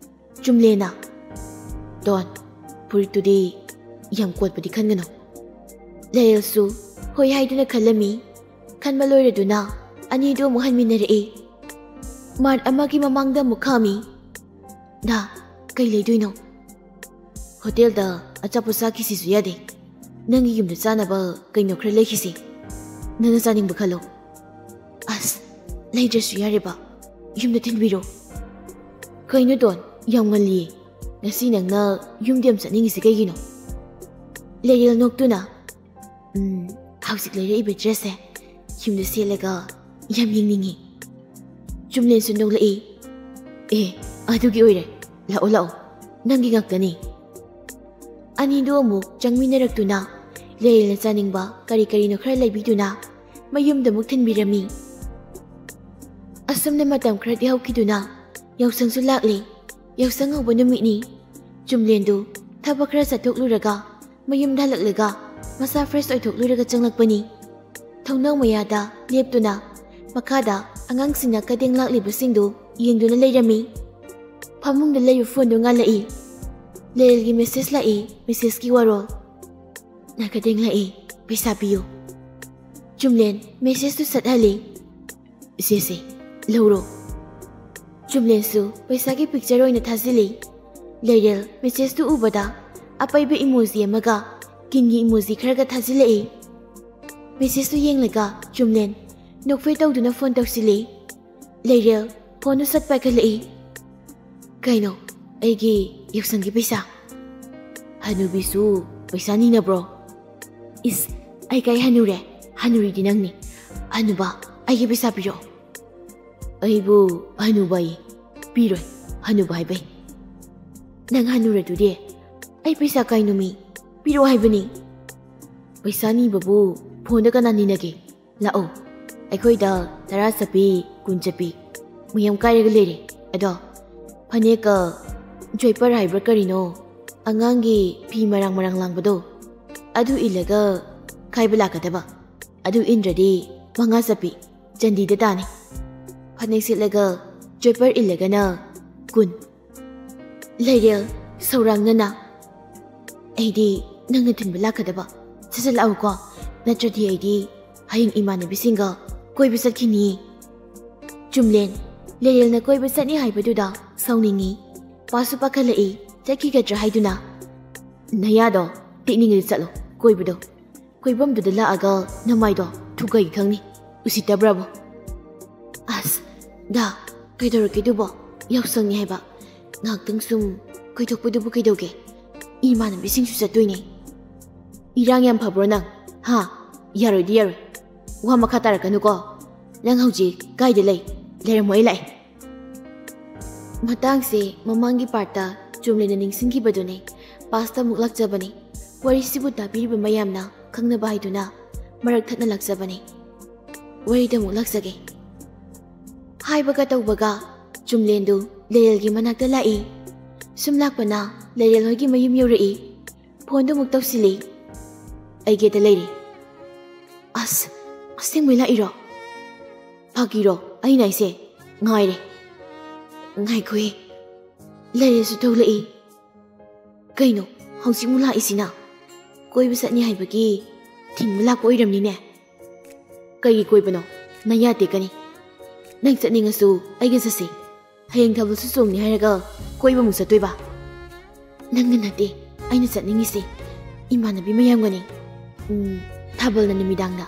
ꯆꯨꯝꯂꯦꯅ, "ꯗꯣꯟ, ꯐꯨꯔꯤꯠꯇꯨꯗꯤ ꯌꯥꯝ ꯀꯣꯠꯄꯗꯤ ꯈꯟꯒꯅꯨ꯫" ꯂꯦꯔꯦꯜꯁꯨ ꯍꯣꯏ ꯍꯥꯏꯗꯨꯅ ꯈꯜꯂꯝꯃꯤ꯫ ꯈꯟꯕ ꯂꯣꯏꯔꯗꯨꯅ ꯑꯅꯤꯗꯨ ꯑꯃꯨꯛ ꯍꯟꯃꯤꯟꯅꯔꯛꯏ꯫ ꯃꯥꯔꯠ ꯑꯃꯒꯤ ꯃꯃꯥꯡꯗ ꯑꯃꯨꯛ ꯈꯥꯝꯃꯤ꯫ "ꯗꯥ, ꯀꯩ ꯂꯩꯗꯣꯏꯅꯣ?" "ꯍꯣꯇꯦꯜꯗ ꯑꯆꯥꯄꯣꯠ ꯆꯥꯈꯤꯁꯤꯁꯨ ꯌꯥꯗꯦ꯫ ꯅꯪꯒꯤ ꯌꯨꯝꯗ ꯆꯥꯅꯕ ꯀꯩꯅꯣ ꯈꯔ ꯂꯩꯈꯤꯁꯤ꯫ ꯅꯪꯅ ꯆꯥꯅꯤꯡꯕ ꯈꯜꯂꯣ꯫" "ꯑꯁ, ꯂꯩꯗ꯭ꯔꯁꯨ ꯌꯥꯔꯦꯕ꯫ ꯌꯨꯝꯗ ꯊꯤꯟꯕꯤꯔꯣ꯫" "ꯀꯩꯅꯣ ꯗꯣꯟ, ꯌꯥꯝ ꯉꯜꯂꯤꯌꯦ꯫ ꯉꯁꯤ ꯅꯪꯅ ꯌꯨꯝꯗ ꯌꯥꯝ ꯆꯠꯅꯤꯡꯉꯤꯁꯤ ꯀꯩꯒꯤꯅꯣ?" ꯂꯦꯔꯦꯜ ꯅꯣꯛꯇꯨꯅ, "ꯎꯝ, ꯍꯧꯖꯤꯛ ꯂꯩꯔꯛꯏꯕ ꯗ꯭ꯔꯦꯁꯁꯦ ꯌꯨꯝꯗ ꯁꯦꯠꯂꯒ ꯌꯥꯝ ꯌꯦꯡꯅꯤꯡꯉꯤ꯫" ꯆꯨꯝꯂꯦꯟꯁꯨ ꯅꯣꯛꯂꯛꯏ꯫ "ꯑꯦ, ꯑꯗꯨꯒꯤ ꯑꯣꯏꯔꯦ꯫ ꯂꯥꯛꯑꯣ, ꯂꯥꯛꯑꯣ꯫ ꯅꯪꯒꯤ ꯉꯥꯛꯇꯅꯤ꯫" ꯑꯅꯤꯗꯨ ꯑꯃꯨꯛ ꯆꯪꯃꯤꯟꯅꯔꯛꯇꯨꯅ ꯂꯦꯔꯦꯜꯅ ꯆꯥꯅꯤꯡꯕ ꯀꯔꯤ ꯀꯔꯤꯅꯣ ꯈꯔ ꯂꯩꯕꯤꯗꯨꯅ ꯃꯌꯨꯝꯗ ꯑꯃꯨꯛ ꯊꯤꯟꯕꯤꯔꯝꯃꯤ꯫ ꯑꯁꯨꯝꯅ ꯃꯇꯝ ꯈꯔꯗꯤ ꯍꯧꯈꯤꯗꯨꯅ ꯌꯥꯎꯁꯪꯁꯨ ꯂꯥꯛꯂꯦ꯫ ꯌꯥꯎꯁꯪ ꯍꯧꯕ ꯅꯨꯃꯤꯠꯅꯤ꯫ ꯆꯨꯝꯂꯦꯟꯗꯨ ꯊꯕꯛ ꯈꯔ ꯆꯠꯊꯣꯛꯂꯨꯔꯒ ꯃꯌꯨꯝꯗ ꯍꯜꯂꯛꯂꯒ ꯃꯁꯥ ꯐ꯭ꯔꯦꯁ ꯑꯣꯏꯊꯣꯛꯂꯨꯔꯒ ꯆꯪꯂꯛꯄꯅꯤ꯫ ꯊꯣꯡꯅꯥꯎ ꯃꯌꯥꯗ ꯂꯦꯞꯇꯨꯅ ꯃꯈꯥꯗ ꯑꯉꯥꯡꯁꯤꯡꯅ ꯀꯗꯦꯡ ꯂꯥꯛꯂꯤꯕꯁꯤꯡꯗꯨ ꯌꯦꯡꯗꯨꯅ ꯂꯩꯔꯝꯃꯤ꯫ ꯐꯃꯨꯡꯗ ꯂꯩꯕ ꯐꯣꯟꯗꯨ ꯉꯥꯜꯂꯛꯏ꯫ ꯂꯦꯔꯦꯜꯒꯤ ꯃꯦꯁꯦꯖ ꯂꯥꯛꯏ, ꯃꯦꯁꯦꯖꯀꯤ ꯋꯥꯔꯣꯜ꯫ "ꯅꯥꯀꯗꯦꯡ ꯂꯥꯛꯏ, ꯄꯩꯁꯥ ꯄꯤꯌꯨ꯫" ꯆꯨꯝꯂꯦꯟ ꯃꯦꯁꯦꯖꯇꯨ ꯁꯠꯍꯜꯂꯤ꯫ "ꯏꯆꯦꯁꯦ, ꯂꯧꯔꯣ꯫" ꯆꯨꯝꯂꯦꯟꯁꯨ ꯄꯩꯁꯥꯒꯤ ꯄꯤꯛꯆꯔ ꯑꯣꯏꯅ ꯊꯥꯖꯤꯜꯂꯤ꯫ ꯂꯦꯔꯦꯜ ꯃꯦꯁꯦꯖꯇꯨ ꯎꯕꯗ ꯑꯄꯩꯕ ꯏꯃꯣꯖꯤ ꯑꯃꯒ ꯀꯤꯟꯒꯤ ꯏꯃꯣꯖꯤ ꯈꯔꯒ ꯊꯥꯖꯤꯜꯂꯛꯏ꯫ ꯃꯦꯁꯦꯖꯇꯨ ꯌꯦꯡꯂꯒ ꯆꯨꯝꯂꯦꯟ ꯅꯣꯛꯐꯦ ꯇꯧꯗꯨꯅ ꯐꯣꯟ ꯇꯧꯁꯤꯜꯂꯤ꯫ ꯂꯦꯔꯦꯜ ꯐꯣꯟꯗꯨ ꯁꯠ ꯄꯥꯏꯈꯠꯂꯛꯏ꯫ "ꯀꯩꯅꯣ, ꯑꯩꯒꯤ ꯌꯥꯎꯁꯪꯒꯤ ꯄꯩꯁꯥ?" "ꯍꯅꯨꯕꯤꯁꯨ ꯄꯩꯁꯥ ꯅꯤꯅꯕ꯭ꯔꯣ?" "ꯏꯁ, ꯑꯩ ꯀꯥꯏ ꯍꯅꯨꯔꯦ? ꯍꯅꯨꯔꯤꯗꯤ ꯅꯪꯅꯤ꯫ ꯍꯅꯨꯕ, ꯑꯩꯒꯤ ꯄꯩꯁꯥ ꯄꯤꯔꯛꯑꯣ꯫" "ꯑꯩꯕꯨ ꯍꯅꯨꯕ ꯑꯩ ꯄꯤꯔꯣꯏ, ꯍꯅꯨꯕ ꯍꯥꯏꯕꯩ꯫" "ꯅꯪ ꯍꯅꯨꯔꯗꯨꯗꯤ?" "ꯑꯩ ꯄꯩꯁꯥ ꯀꯥꯏꯅꯣꯃꯤ? ꯄꯤꯔꯛꯑꯣ ꯍꯥꯏꯕꯅꯤ꯫" "ꯄꯩꯁꯥ ꯅꯤꯕꯕꯨ ꯐꯣꯟꯗ ꯀꯅꯥ ꯅꯤꯅꯒꯦ? ꯂꯥꯛꯑꯣ, ꯑꯩꯈꯣꯏꯗ ꯇꯔꯥ ꯆꯠꯄꯤ, ꯀꯨꯟ ꯆꯠꯄꯤ ꯃꯌꯥꯝ ꯀꯥꯏꯔꯒ ꯂꯩꯔꯦ꯫ ꯑꯗꯣ ꯐꯅꯦꯛꯀ ꯖꯣꯏꯄꯔ ꯍꯥꯏꯕ꯭ꯔꯥ ꯀꯔꯤꯅꯣ, ꯑꯉꯥꯡꯒꯤ ꯐꯤ ꯃꯔꯥꯡ ꯃꯔꯥꯡ ꯂꯥꯡꯕꯗꯣ, ꯑꯗꯨ ꯏꯜꯂꯒ ꯈꯥꯏꯕ ꯂꯥꯛꯀꯗꯕ꯫ ꯑꯗꯨ ꯏꯟꯗ꯭ꯔꯗꯤ ꯃꯉꯥ ꯆꯞꯄꯤ, ꯆꯟꯗꯤꯗ ꯇꯥꯅꯤ꯫ ꯐꯅꯦꯛ ꯁꯦꯠꯂꯒ ꯆꯣꯏꯄꯔ ꯏꯜꯂꯒꯅ ꯀꯨꯟ꯫ ꯂꯩꯔꯦꯜ, ꯁꯧꯔꯥꯡꯅꯅ, "ꯑꯩꯗꯤ ꯅꯪꯅ ꯊꯤꯟꯕ ꯂꯥꯛꯀꯗꯕ꯫ ꯁꯠ ꯁꯠ ꯂꯥꯛꯎꯀꯣ, ꯅꯠꯇ꯭ꯔꯗꯤ ꯑꯩꯗꯤ ꯍꯌꯦꯡ ꯏꯃꯥꯟꯅꯕꯤꯁꯤꯡꯒ ꯀꯣꯏꯕ ꯆꯠꯈꯤꯅꯤꯌꯦ꯫" ꯆꯨꯝꯂꯦꯟ, ꯂꯩꯔꯦꯜꯅ ꯀꯣꯏꯕ ꯆꯠꯅꯤ ꯍꯥꯏꯕꯗꯨꯗ ꯁꯥꯎꯅꯤꯡꯉꯤ꯫ ꯄꯥꯁꯨ ꯄꯥꯈꯠꯂꯛꯏ, ꯆꯠꯈꯤꯒꯗ꯭ꯔꯥ ꯍꯥꯏꯗꯨꯅ꯫ "ꯅꯌꯥꯗꯣ ꯇꯦꯛꯅꯤꯡꯉꯗꯤ ꯆꯠꯂꯣ, ꯀꯣꯏꯕꯗꯣ꯫ ꯀꯣꯏꯐꯝꯗꯨꯗ ꯂꯥꯛꯑꯒ ꯅꯃꯥꯏꯗꯣ ꯊꯨꯒꯥꯏꯒꯦ ꯈꯪꯅꯤ, ꯎꯁꯤꯠꯇꯕ꯭ꯔꯕꯨ?" "ꯑꯁ, ꯗꯥ, ꯀꯩꯗꯧꯔꯒꯦ ꯑꯗꯨꯕꯣ? ꯌꯥꯎꯁꯪꯅꯤ ꯍꯥꯏꯕ꯫ ꯉꯥꯏꯍꯥꯛꯇꯪ ꯁꯨꯝ ꯀꯣꯏꯊꯣꯛꯄꯗꯨꯕꯨ ꯀꯩꯗꯧꯒꯦ? ꯏꯃꯥꯟꯅꯕꯤꯁꯤꯡꯁꯨ ꯆꯠꯇꯣꯏꯅꯦ꯫" "ꯏꯔꯥꯡ ꯌꯥꯝ ꯐꯕ꯭ꯔꯣ ꯅꯪ? ꯍꯥ? ꯌꯥꯔꯣꯏꯗꯤ ꯌꯥꯔꯣꯏ꯫ ꯋꯥ ꯃꯈꯥ ꯇꯥꯔꯛꯀꯅꯨꯀꯣ꯫ ꯅꯪ ꯍꯧꯖꯤꯛ ꯀꯥꯏꯗ ꯂꯩ? ꯂꯩꯔꯝꯃꯣ, ꯑꯩ ꯂꯥꯛꯑꯦ꯫" ꯃꯇꯥꯡꯁꯦ ꯃꯃꯥꯡꯒꯤ ꯄꯥꯔꯠꯇ ꯆꯨꯝꯂꯦꯟꯅ ꯅꯤꯡꯁꯤꯡꯈꯤꯕꯗꯨꯅꯦ꯫ ꯄꯥꯁꯇ ꯑꯃꯨꯛ ꯂꯥꯛꯆꯕꯅꯤ꯫ ꯋꯥꯔꯤꯁꯤꯕꯨ ꯇꯥꯕꯤꯔꯤꯕ ꯃꯌꯥꯝꯅ ꯈꯪꯅꯕ ꯍꯥꯏꯗꯨꯅ ꯃꯔꯛ ꯊꯠꯅ ꯂꯥꯛꯆꯕꯅꯤ꯫ ꯋꯥꯔꯤꯗ ꯑꯃꯨꯛ ꯂꯥꯛꯆꯒꯦ꯫ ꯍꯥꯏꯕꯒ ꯇꯧꯕꯒ ꯆꯨꯝꯂꯦꯟꯗꯨ ꯂꯩꯔꯦꯜꯒꯤ ꯃꯅꯥꯛꯇ ꯂꯥꯛꯏ꯫ ꯁꯨꯝ ꯂꯥꯛꯄꯅ ꯂꯩꯔꯦꯜ ꯍꯣꯏꯒꯤ ꯃꯌꯨꯝ ꯌꯧꯔꯛꯏ꯫ ꯐꯣꯟꯗꯨ ꯑꯃꯨꯛ ꯇꯧꯁꯤꯜꯂꯤ꯫ "ꯑꯩ ꯒꯦꯠꯇ ꯂꯩꯔꯤ꯫" "ꯑꯁ, ꯑꯁꯦꯡꯕꯩ ꯂꯥꯛꯏꯔꯣ? ꯐꯥꯒꯤꯔꯣ ꯑꯩꯅ ꯍꯥꯏꯁꯦ? ꯉꯥꯏꯔꯦ꯫" "ꯉꯥꯏꯈꯣꯍꯦ, ꯂꯩꯔꯦꯜꯁꯨ ꯊꯣꯛꯂꯛꯏ꯫" "ꯀꯩꯅꯣ ꯍꯧꯖꯤꯛꯃꯨꯛ ꯂꯥꯛꯏꯁꯤꯅ? ꯀꯣꯏꯕ ꯆꯠꯅꯤ ꯍꯥꯏꯕꯒꯤ ꯊꯤꯡꯕ ꯂꯥꯛꯄ ꯑꯣꯏꯔꯝꯅꯤꯅꯦ꯫" "ꯀꯩꯒꯤ ꯀꯣꯏꯕꯅꯣ? ꯅꯌꯥ ꯇꯦꯛꯀꯅꯤ꯫ ꯅꯪ ꯆꯠꯅꯤꯡꯉꯁꯨ ꯑꯩꯒ ꯆꯠꯁꯤ꯫ ꯍꯌꯦꯡ ꯊꯥꯕꯜꯁꯨ ꯆꯣꯡꯅꯤ ꯍꯥꯏꯔꯒ ꯀꯣꯏꯕ ꯑꯃꯨꯛ ꯆꯠꯇꯣꯏꯕ?" "ꯅꯪꯒ ꯅꯠꯇꯦ ꯑꯩꯅ ꯆꯠꯅꯤꯡꯉꯤꯁꯦ, ꯏꯃꯥꯟꯅꯕꯤ ꯃꯌꯥꯝꯒꯅꯤ꯫ ꯎꯝ, ꯊꯥꯕꯜꯅ ꯅꯨꯃꯤꯗꯥꯡꯗ꯫"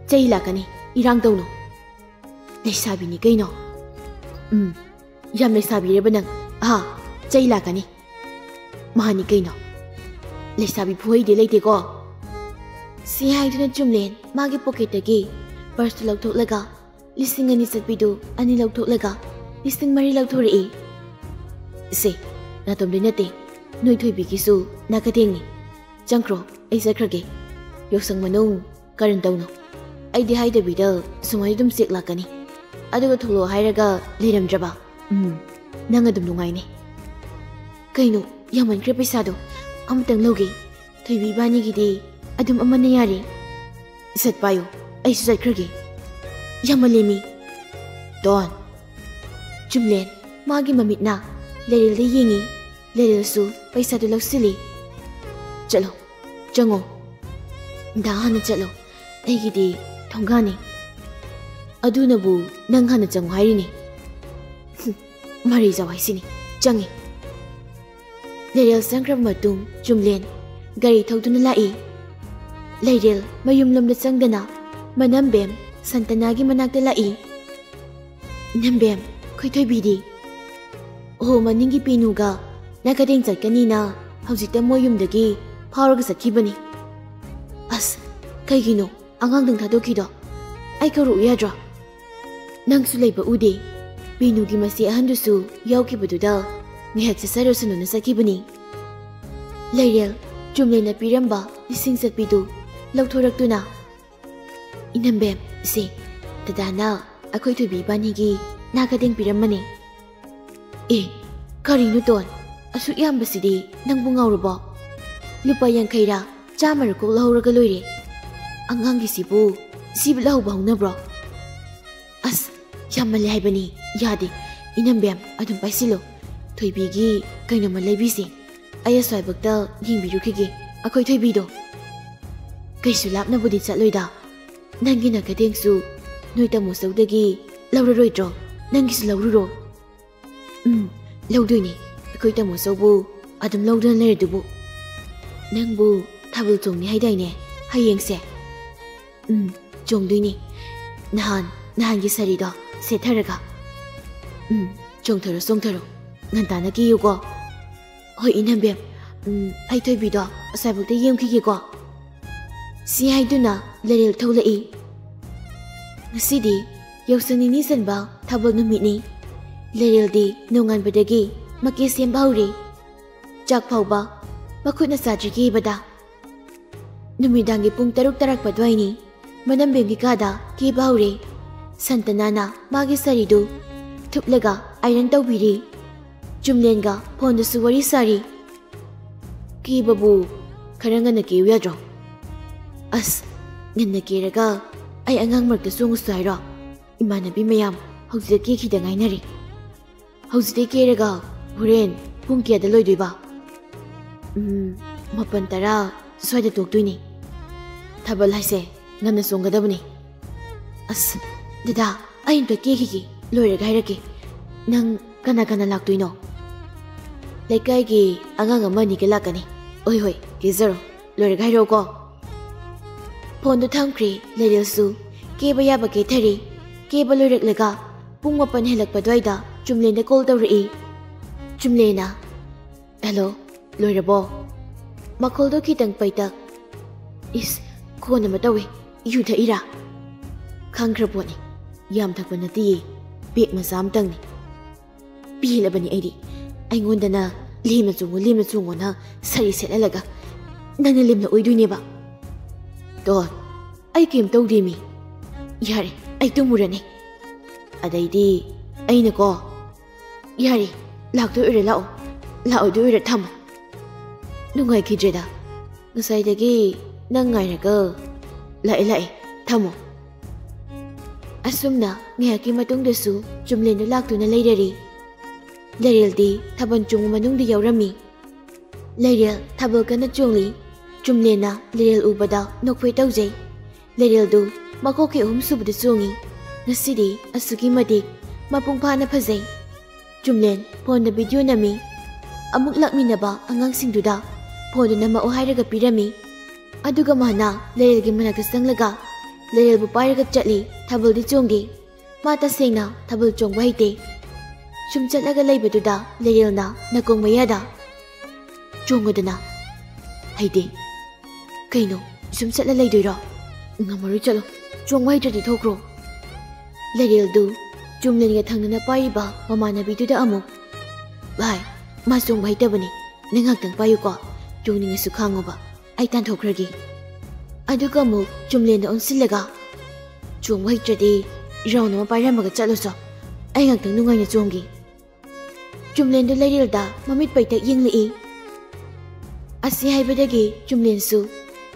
"ꯆꯩ ꯂꯥꯛꯀꯅꯤ, ꯏꯔꯥꯡ ꯇꯧꯅꯨ꯫" "ꯂꯩꯁꯥꯕꯤꯅꯤ ꯀꯩꯅꯣ꯫" "ꯎꯝ, ꯌꯥꯝ ꯂꯩꯁꯥꯕꯤꯔꯦꯕ ꯅꯪ꯫ ꯑꯍꯥ, ꯆꯩ ꯂꯥꯛꯀꯅꯤ꯫" "ꯃꯥꯅꯤ ꯀꯩꯅꯣ, ꯂꯩꯁꯥꯕꯤ ꯐꯨꯍꯩꯗꯤ ꯂꯩꯇꯦꯀꯣ꯫" ꯁꯤ ꯍꯥꯏꯗꯨꯅ ꯆꯨꯝꯂꯦꯟ ꯃꯥꯒꯤ ꯄꯣꯀꯦꯠꯇꯒꯤ ꯄꯔꯁꯇꯨ ꯂꯧꯊꯣꯛꯂꯒ ꯂꯤꯁꯤꯡ ꯑꯅꯤ ꯆꯠꯄꯤꯗꯨ ꯑꯅꯤ ꯂꯧꯊꯣꯛꯂꯒ ꯂꯤꯁꯤꯡ ꯃꯔꯤ ꯂꯧꯊꯣꯔꯛꯏ꯫ "ꯏꯁꯦ, ꯅꯥꯇꯣꯝꯗꯤ ꯅꯠꯇꯦ, ꯅꯣꯏ ꯊꯣꯏꯕꯤꯒꯤꯁꯨ ꯅꯥꯀꯊꯦꯡꯅꯤ꯫ ꯆꯪꯈ꯭ꯔꯣ, ꯑꯩ ꯆꯠꯈ꯭ꯔꯒꯦ꯫ ꯌꯥꯎꯁꯪ ꯃꯅꯨꯡ ꯀꯔꯟ ꯇꯧꯅꯨ꯫ ꯑꯩꯗꯤ ꯍꯥꯏꯗꯕꯤꯗ ꯁꯨꯃꯥꯏꯅ ꯑꯗꯨꯝ ꯆꯦꯛ ꯂꯥꯛꯀꯅꯤ꯫ ꯑꯗꯨꯒ ꯊꯣꯛꯂꯛꯑꯣ ꯍꯥꯏꯔꯒ ꯂꯩꯔꯝꯗ꯭ꯔꯕ? ꯎꯝ, ꯅꯪ ꯑꯗꯨꯝ ꯅꯨꯡꯉꯥꯏꯅꯤ꯫" "ꯀꯩꯅꯣ, ꯌꯥꯝꯃꯟꯈ꯭ꯔꯦ ꯄꯩꯁꯥꯗꯣ꯫ ꯑꯃꯇꯪ ꯂꯧꯒꯦ꯫ ꯊꯣꯏꯕꯤ ꯏꯕꯥꯅꯤꯒꯤꯗꯤ ꯑꯗꯨꯝ ꯑꯃꯅ ꯌꯥꯔꯦ꯫ ꯁꯠ ꯄꯥꯏꯌꯨ, ꯑꯩꯁꯨ ꯆꯠꯈ꯭ꯔꯒꯦ꯫ ꯌꯥꯝꯃꯜꯂꯦꯃꯤ꯫ ꯇꯣꯟ꯫ ꯆꯨꯝꯂꯦꯟ ꯃꯥꯒꯤ ꯃꯃꯤꯠꯅ ꯂꯩꯔꯦꯜꯗ ꯌꯦꯡꯉꯤ꯫ ꯂꯩꯔꯦꯜꯁꯨ ꯄꯩꯁꯥꯗꯨ ꯂꯧꯁꯤꯜꯂꯤ꯫ ꯆꯠꯂꯣ, ꯆꯪꯉꯣ꯫ ꯗꯥ ꯍꯥꯟꯅ ꯆꯠꯂꯣ꯫ ꯑꯩꯒꯤꯗꯤ ꯊꯣꯡꯒꯥꯟꯅꯤ꯫ ꯑꯗꯨꯅꯕꯨ ꯅꯪ ꯍꯥꯟꯅ ꯆꯪꯉꯨ ꯍꯥꯏꯔꯤꯅꯤ꯫ ꯍꯨꯝ, ꯃꯔꯩ ꯖꯋꯥꯏꯁꯤꯅꯤ꯫ ꯆꯪꯉꯤ꯫ ꯂꯩꯔꯦꯜ ꯆꯪꯈ꯭ꯔꯕ ꯃꯇꯨꯡ ꯆꯨꯝꯂꯦꯟ ꯒꯥꯔꯤ ꯊꯧꯗꯨꯅ ꯂꯥꯛꯏ꯫ ꯂꯩꯔꯦꯜ ꯃꯌꯨꯝꯂꯣꯝꯗ ꯆꯪꯗꯅ ꯃꯅꯝꯕꯦꯝ ꯁꯟꯇꯅꯥꯒꯤ ꯃꯅꯥꯛꯇ ꯂꯥꯛꯏ꯫ ꯏꯅꯝꯕꯦꯝ, ꯈꯣꯏꯊꯣꯏꯕꯤꯗꯤ? ꯑꯣꯍꯣ, ꯃꯅꯤꯡꯒꯤ ꯄꯤꯅꯨꯒ ꯅꯥꯀꯗꯦꯡ ꯆꯠꯀꯅꯤꯅ ꯍꯧꯖꯤꯛꯇ ꯃꯣꯏ ꯌꯨꯝꯗꯒꯤ ꯐꯥꯎꯔꯒ ꯆꯠꯈꯤꯕꯅꯤ꯫ ꯑꯁ, ꯀꯩꯒꯤꯅꯣ ꯑꯉꯥꯡꯗꯪ ꯊꯥꯗꯣꯛꯈꯤꯗꯣ? ꯑꯩ ꯀꯧꯔꯛꯎ ꯌꯥꯗ꯭ꯔꯣ? ꯅꯪꯁꯨ ꯂꯩꯕ ꯎꯗꯦ꯫ ꯄꯤꯅꯨꯒꯤ ꯃꯆꯦ ꯑꯍꯟꯗꯨꯁꯨ ꯌꯥꯎꯈꯤꯕꯗꯨꯗ ꯉꯥꯏꯍꯥꯛ ꯆꯠꯆꯔꯁꯅꯨꯅ ꯆꯠꯈꯤꯕꯅꯤ꯫ ꯂꯩꯔꯦꯜ ꯆꯨꯝꯂꯦꯟꯅ ꯄꯤꯔꯝꯕ ꯂꯤꯁꯤꯡ ꯆꯠꯄꯤꯗꯨ ꯂꯧꯊꯣꯔꯛꯇꯨꯅ, ꯏꯅꯝꯕꯦꯝ, ꯁꯦ, ꯗꯗꯥꯅ ꯑꯩꯈꯣꯏ ꯊꯣꯏꯕꯤ ꯏꯕꯥꯅꯤꯒꯤ ꯅꯥꯀꯗꯦꯡ ꯄꯤꯔꯝꯕꯅꯤ꯫ ꯑꯦ, ꯀꯔꯤꯅꯣ ꯇꯣꯟ? ꯑꯁꯨꯛ ꯌꯥꯝꯕꯁꯤꯗꯤ ꯅꯪꯕꯨ ꯉꯥꯎꯔꯕꯣ? ꯂꯨꯄꯥ ꯌꯥꯡꯈꯩꯔꯥ ꯆꯥꯝꯃꯔ ꯀꯣꯛ ꯂꯧꯍꯧꯔꯒ ꯂꯣꯏꯔꯦ꯫ ꯑꯉꯥꯡꯒꯤꯁꯤꯕꯨ ꯁꯤꯕꯨ ꯂꯧꯍꯧꯕ ꯍꯧꯅꯕ꯭ꯔꯣ? ꯑꯁ, ꯌꯥꯝꯃꯜꯂꯦ ꯍꯥꯏꯕꯅꯤ, ꯌꯥꯗꯦ꯫ ꯏꯅꯝꯕꯦꯝ, ꯑꯗꯨꯝ ꯄꯥꯏꯁꯤꯜꯂꯨ꯫ ꯊꯣꯏꯕꯤꯒꯤ ꯀꯩꯅꯣꯝꯃ ꯂꯩꯕꯤꯁꯦ꯫ ꯑꯩ ꯑꯁ꯭ꯋꯥꯏꯕꯛꯇ ꯌꯦꯡꯕꯤꯔꯨꯈꯤꯒꯦ, ꯑꯩꯈꯣꯏ ꯊꯣꯏꯕꯤꯗꯣ꯫ ꯀꯩꯁꯨ ꯂꯥꯞꯅꯕꯨꯗꯤ ꯆꯠꯂꯣꯏꯗ꯫ ꯅꯪꯒꯤ ꯅꯥꯀꯗꯦꯡꯁꯨ ꯅꯣꯏ ꯇꯥꯃꯣ ꯆꯧꯗꯒꯤ ꯂꯧꯔꯔꯣꯏꯗ꯭ꯔꯣ? ꯅꯪꯒꯤꯁꯨ ꯂꯧꯔꯨꯔꯣ꯫ ꯎꯝ, ꯂꯧꯗꯣꯏꯅꯦ꯫ ꯑꯩꯈꯣꯏ ꯇꯥꯃꯣ ꯆꯧꯕꯨ ꯑꯗꯨꯝ ꯂꯧꯗꯨꯅ ꯂꯩꯔꯗꯨꯕꯨ꯫ ꯅꯪꯕꯨ ꯊꯥꯕꯜ ꯆꯣꯡꯅꯤ ꯍꯥꯏꯗꯥꯏꯅꯦ ꯍꯌꯦꯡꯁꯦ? ꯎꯝ, ꯆꯣꯡꯗꯣꯏꯅꯦ꯫ ꯅꯍꯥꯟ, ꯅꯍꯥꯟꯒꯤ ꯁꯥꯔꯤꯗꯣ ꯁꯦꯠꯊꯔꯒ꯫ ꯎꯝ, ꯆꯣꯡꯊꯔꯣ, ꯆꯣꯡꯊꯔꯣ꯫ ꯉꯟꯇꯥꯅ ꯀꯦꯌꯨꯀꯣ꯫ ꯍꯣꯏ, ꯏꯅꯝꯕꯦꯝ꯫ ꯎꯝ, ꯑꯩ ꯊꯣꯏꯕꯤꯗꯣ ꯑꯁ꯭ꯋꯥꯏꯕꯨꯛꯇ ꯌꯦꯡꯈꯤꯒꯦꯀꯣ꯫ ꯁꯤ ꯍꯥꯏꯗꯨꯅ ꯂꯩꯔꯦꯜ ꯊꯣꯛꯂꯛꯏ꯫ ꯉꯁꯤꯗꯤ ꯌꯥꯎꯁꯪ ꯅꯤꯅꯤ ꯆꯟꯕ ꯊꯥꯕꯜ ꯅꯨꯃꯤꯠꯅꯤ꯫ ꯂꯩꯔꯦꯜꯗꯤ ꯅꯣꯡꯉꯥꯟꯕꯗꯒꯤ ꯃꯀꯦ ꯁꯦꯝꯕ ꯍꯧꯔꯦ꯫ ꯆꯥꯛ ꯐꯥꯎꯕ ꯃꯈꯨꯠꯅ ꯆꯥꯗ꯭ꯔꯤ ꯀꯦꯕꯗ꯫ ꯅꯨꯃꯤꯗꯥꯡꯒꯤ ꯄꯨꯡ ꯇꯔꯨꯛ ꯇꯥꯔꯛꯄ ꯑꯗꯨꯋꯥꯏꯅꯤ꯫ ꯃꯅꯝꯕꯦꯝꯒꯤ ꯀꯥꯗ ꯀꯦꯕ ꯍꯧꯔꯦ꯫ ꯁꯟꯇꯅꯥꯅ ꯃꯥꯒꯤ ꯁꯥꯔꯤꯗꯨ ꯊꯨꯞꯂꯒ ꯑꯥꯏꯔꯟ ꯇꯧꯕꯤꯔꯤ꯫ ꯆꯨꯝꯂꯦꯟꯒ ꯐꯣꯟꯗꯁꯨ ꯋꯥꯔꯤ ꯁꯥꯔꯤ꯫ ꯀꯦꯕꯕꯨ ꯈꯔ ꯉꯟꯅ ꯀꯦꯌꯨ ꯌꯥꯗ꯭ꯔꯣ? ꯑꯁ, ꯉꯟꯅ ꯀꯦꯔꯒ ꯑꯩ ꯑꯉꯥꯡ ꯃꯔꯛꯇ ꯆꯣꯡꯉꯨꯁꯨ ꯍꯥꯏꯔꯣ? ꯏꯃꯥꯟꯅꯕꯤ ꯃꯌꯥꯝ ꯍꯧꯖꯤꯛꯇ ꯀꯦꯈꯤꯗ ꯉꯥꯏꯅꯔꯤ꯫ ꯍꯧꯖꯤꯛꯇꯩ ꯀꯦꯔꯒ ꯍꯣꯔꯦꯟ ꯄꯨꯡ ꯀꯌꯥꯗ ꯂꯣꯏꯗꯣꯏꯕ? ꯎꯝ, ꯃꯥꯄꯟ ꯇꯔꯥ ꯁ꯭ꯋꯥꯏꯗ ꯇꯣꯛꯇꯣꯏꯅꯤ꯫ ꯊꯥꯕꯜ ꯍꯥꯏꯁꯦ ꯉꯟꯅ ꯆꯣꯡꯒꯗꯕꯅꯤ꯫ ꯑꯁ, ꯗꯗꯥ, ꯑꯩ ꯑꯝꯇ ꯀꯦꯈꯤꯒꯦ, ꯂꯣꯏꯔꯒ ꯍꯥꯏꯔꯛꯀꯦ꯫ ꯅꯪ ꯀꯅꯥ ꯀꯅꯥ ꯂꯥꯛꯇꯣꯏꯅꯣ? ꯂꯩꯀꯥꯏꯒꯤ ꯑꯉꯥꯡ ꯑꯃ ꯑꯅꯤꯒ ꯂꯥꯛꯀꯅꯤ꯫ ꯍꯣꯏ ꯍꯣꯏ, ꯀꯦꯖꯔꯣ, ꯂꯣꯏꯔꯒ ꯍꯥꯏꯔꯛꯑꯣꯀꯣ꯫ ꯐꯣꯟꯗꯨ ꯊꯝꯈ꯭ꯔꯦ꯫ ꯂꯩꯔꯦꯜꯁꯨ ꯀꯦꯕ ꯌꯥꯕ ꯀꯦꯊꯔꯦ꯫ ꯀꯦꯕ ꯂꯣꯏꯔꯛꯂꯒ ꯄꯨꯡ ꯃꯥꯄꯟ ꯍꯦꯜꯂꯛꯄ ꯑꯗꯨꯋꯥꯏꯗ ꯆꯨꯝꯂꯦꯟꯗ ꯀꯣꯜ ꯇꯧꯔꯛꯏ꯫ ꯆꯨꯝꯂꯦꯟꯅ, "ꯍꯦꯜꯂꯣ, ꯂꯣꯏꯔꯕꯣ?" ꯃꯈꯣꯜꯗꯣ ꯈꯤꯇꯪ ꯄꯩꯇꯛ꯫ "ꯏꯁ, ꯈꯣꯟ ꯑꯃ ꯇꯧꯋꯦ, ꯌꯨ ꯊꯛꯏꯔꯥ?" "ꯈꯪꯈ꯭ꯔ ꯄꯣꯠꯅꯤ, ꯌꯥꯝ ꯊꯛꯄ ꯅꯠꯇꯤꯌꯦ, ꯄꯦꯛ ꯃꯆꯥ ꯑꯃꯇꯪꯅꯤ꯫" ꯄꯦꯜꯂꯕꯅꯤ ꯑꯩꯗꯤ꯫ ꯑꯩꯉꯣꯟꯗꯅ "ꯂꯦꯝꯅ ꯆꯣꯡꯉꯨ, ꯂꯦꯝꯅ ꯆꯣꯡꯉꯨꯅ" ꯁꯥꯔꯤ ꯁꯦꯠꯍꯜꯂꯒ ꯅꯪꯅ ꯂꯦꯝꯅ ꯑꯣꯏꯗꯣꯏꯅꯦꯕ꯫ "ꯇꯣ, ꯑꯩ ꯀꯩꯝ ꯇꯧꯗꯦꯃꯤ꯫ ꯌꯥꯔꯦ, ꯑꯩ ꯇꯨꯝꯃꯨꯔꯅꯤ꯫" ꯑꯗꯩꯗꯤ ꯑꯩꯅꯀꯣ, "ꯌꯥꯔꯦ, ꯂꯥꯛꯇꯣꯏ ꯑꯣꯏꯔꯦ ꯂꯥꯛꯑꯣ, ꯂꯥꯛꯑꯣꯏꯗꯣꯏ ꯑꯣꯏꯔꯦ ꯊꯝꯃꯣ꯫ ꯅꯨꯡꯉꯥꯏꯈꯤꯗ꯭ꯔꯦꯗ, ꯉꯁꯥꯏꯗꯒꯤ ꯅꯪ ꯉꯥꯏꯔꯒ꯫ ꯂꯥꯛꯑꯦ, ꯂꯥꯛꯑꯦ, ꯊꯝꯃꯣ꯫" ꯑꯁꯨꯝꯅ ꯉꯥꯏꯍꯥꯛꯀꯤ ꯃꯇꯨꯡꯗꯁꯨ ꯆꯨꯝꯂꯦꯟꯗꯨ ꯂꯥꯛꯇꯨꯅ ꯂꯩꯔꯔꯤ꯫ ꯂꯩꯔꯦꯜꯗꯤ ꯊꯥꯕꯜ ꯆꯣꯡꯕ ꯃꯅꯨꯡꯗ ꯌꯥꯎꯔꯝꯃꯤ꯫ ꯂꯩꯔꯦꯜ ꯊꯥꯕꯜ ꯀꯟꯅ ꯆꯣꯡꯂꯤ꯫ ꯆꯨꯝꯂꯦꯟꯅ ꯂꯩꯔꯦꯜ ꯎꯕꯗ ꯅꯣꯛꯐꯦ ꯇꯧꯖꯩ꯫ ꯂꯩꯔꯦꯜꯗꯨ ꯃꯀꯣꯛꯀꯤ ꯑꯍꯨꯝꯁꯨꯕꯗ ꯆꯣꯡꯉꯤ꯫ ꯉꯁꯤꯗꯤ ꯑꯁꯨꯛꯀꯤ ꯃꯇꯤꯛ ꯃꯄꯨꯡ ꯐꯥꯅ ꯐꯖꯩ꯫ ꯆꯨꯝꯂꯦꯟ ꯐꯣꯟꯗ ꯚꯤꯗꯤꯑꯣ ꯅꯝꯃꯤ꯫ ꯑꯃꯨꯛ ꯂꯥꯛꯃꯤꯟꯅꯕ ꯑꯉꯥꯡꯁꯤꯡꯗꯨꯗ ꯐꯣꯟꯗꯨ ꯅꯝꯃꯛꯑꯣ ꯍꯥꯏꯔꯒ ꯄꯤꯔꯝꯃꯤ꯫ ꯑꯗꯨꯒ ꯃꯥꯅ ꯂꯩꯔꯦꯜꯒꯤ ꯃꯅꯥꯛꯇ ꯆꯪꯂꯒ ꯂꯩꯔꯦꯜꯕꯨ ꯄꯥꯏꯔꯒ ꯆꯠꯂꯤ꯫ ꯊꯥꯕꯜꯗꯤ ꯆꯣꯡꯗꯦ꯫ ꯃꯥ ꯇꯁꯦꯡꯅ ꯊꯥꯕꯜ ꯆꯣꯡꯕ ꯍꯩꯇꯦ꯫ ꯁꯨꯝ ꯆꯠꯂꯒ ꯂꯩꯕꯗꯨꯗ ꯂꯩꯔꯦꯜꯅ ꯅꯥꯀꯣꯡ ꯃꯌꯥꯗ, "ꯆꯣꯡꯉꯨꯗꯅ꯫" "ꯍꯩꯇꯦ꯫" "ꯀꯩꯅꯣ, ꯁꯨꯝ ꯆꯠꯂ ꯂꯩꯗꯣꯏꯔꯣ? ꯉꯝꯃꯔꯣꯏ, ꯆꯠꯂꯣ꯫ ꯆꯣꯡꯕ ꯍꯩꯇ꯭ꯔꯗꯤ ꯊꯣꯛꯈ꯭ꯔꯣ꯫" ꯂꯩꯔꯦꯜꯗꯨ ꯆꯨꯝꯂꯦꯟꯒ ꯊꯪꯅꯅ ꯄꯥꯏꯔꯤꯕ ꯃꯃꯥꯟꯅꯕꯤꯗꯨꯗ ꯑꯃꯨꯛ, "ꯚꯥꯏ, ꯃꯥ ꯆꯣꯡꯕ ꯍꯩꯇꯕꯅꯤ꯫ ꯅꯪ ꯉꯥꯛꯇꯪ ꯄꯥꯏꯌꯨꯀꯣ꯫ ꯆꯣꯡꯅꯤꯡꯉꯁꯨ ꯈꯥꯡꯉꯣꯕ꯫ ꯑꯩ ꯇꯥꯟꯊꯣꯛꯈ꯭ꯔꯒꯦ꯫" ꯑꯗꯨꯒ ꯑꯃꯨꯛ ꯆꯨꯝꯂꯦꯟꯗ ꯑꯣꯟꯁꯤꯜꯂꯒ, "ꯆꯣꯡꯕ ꯍꯩꯇ꯭ꯔꯗꯤ ꯔꯥꯎꯟ ꯑꯃ ꯄꯥꯏꯔꯝꯃꯒ ꯆꯠꯂꯨꯆꯣ꯫ ꯑꯩ ꯉꯥꯛꯇꯪ ꯅꯨꯡꯉꯥꯏꯅ ꯆꯣꯡꯒꯦ꯫" ꯆꯨꯝꯂꯦꯟꯗꯨ ꯂꯩꯔꯦꯜꯗ ꯃꯃꯤꯠ ꯄꯩꯇꯛ ꯌꯦꯡꯂꯛꯏ꯫ ꯑꯁꯤ ꯍꯥꯏꯕꯗꯒꯤ ꯆꯨꯝꯂꯦꯟꯁꯨ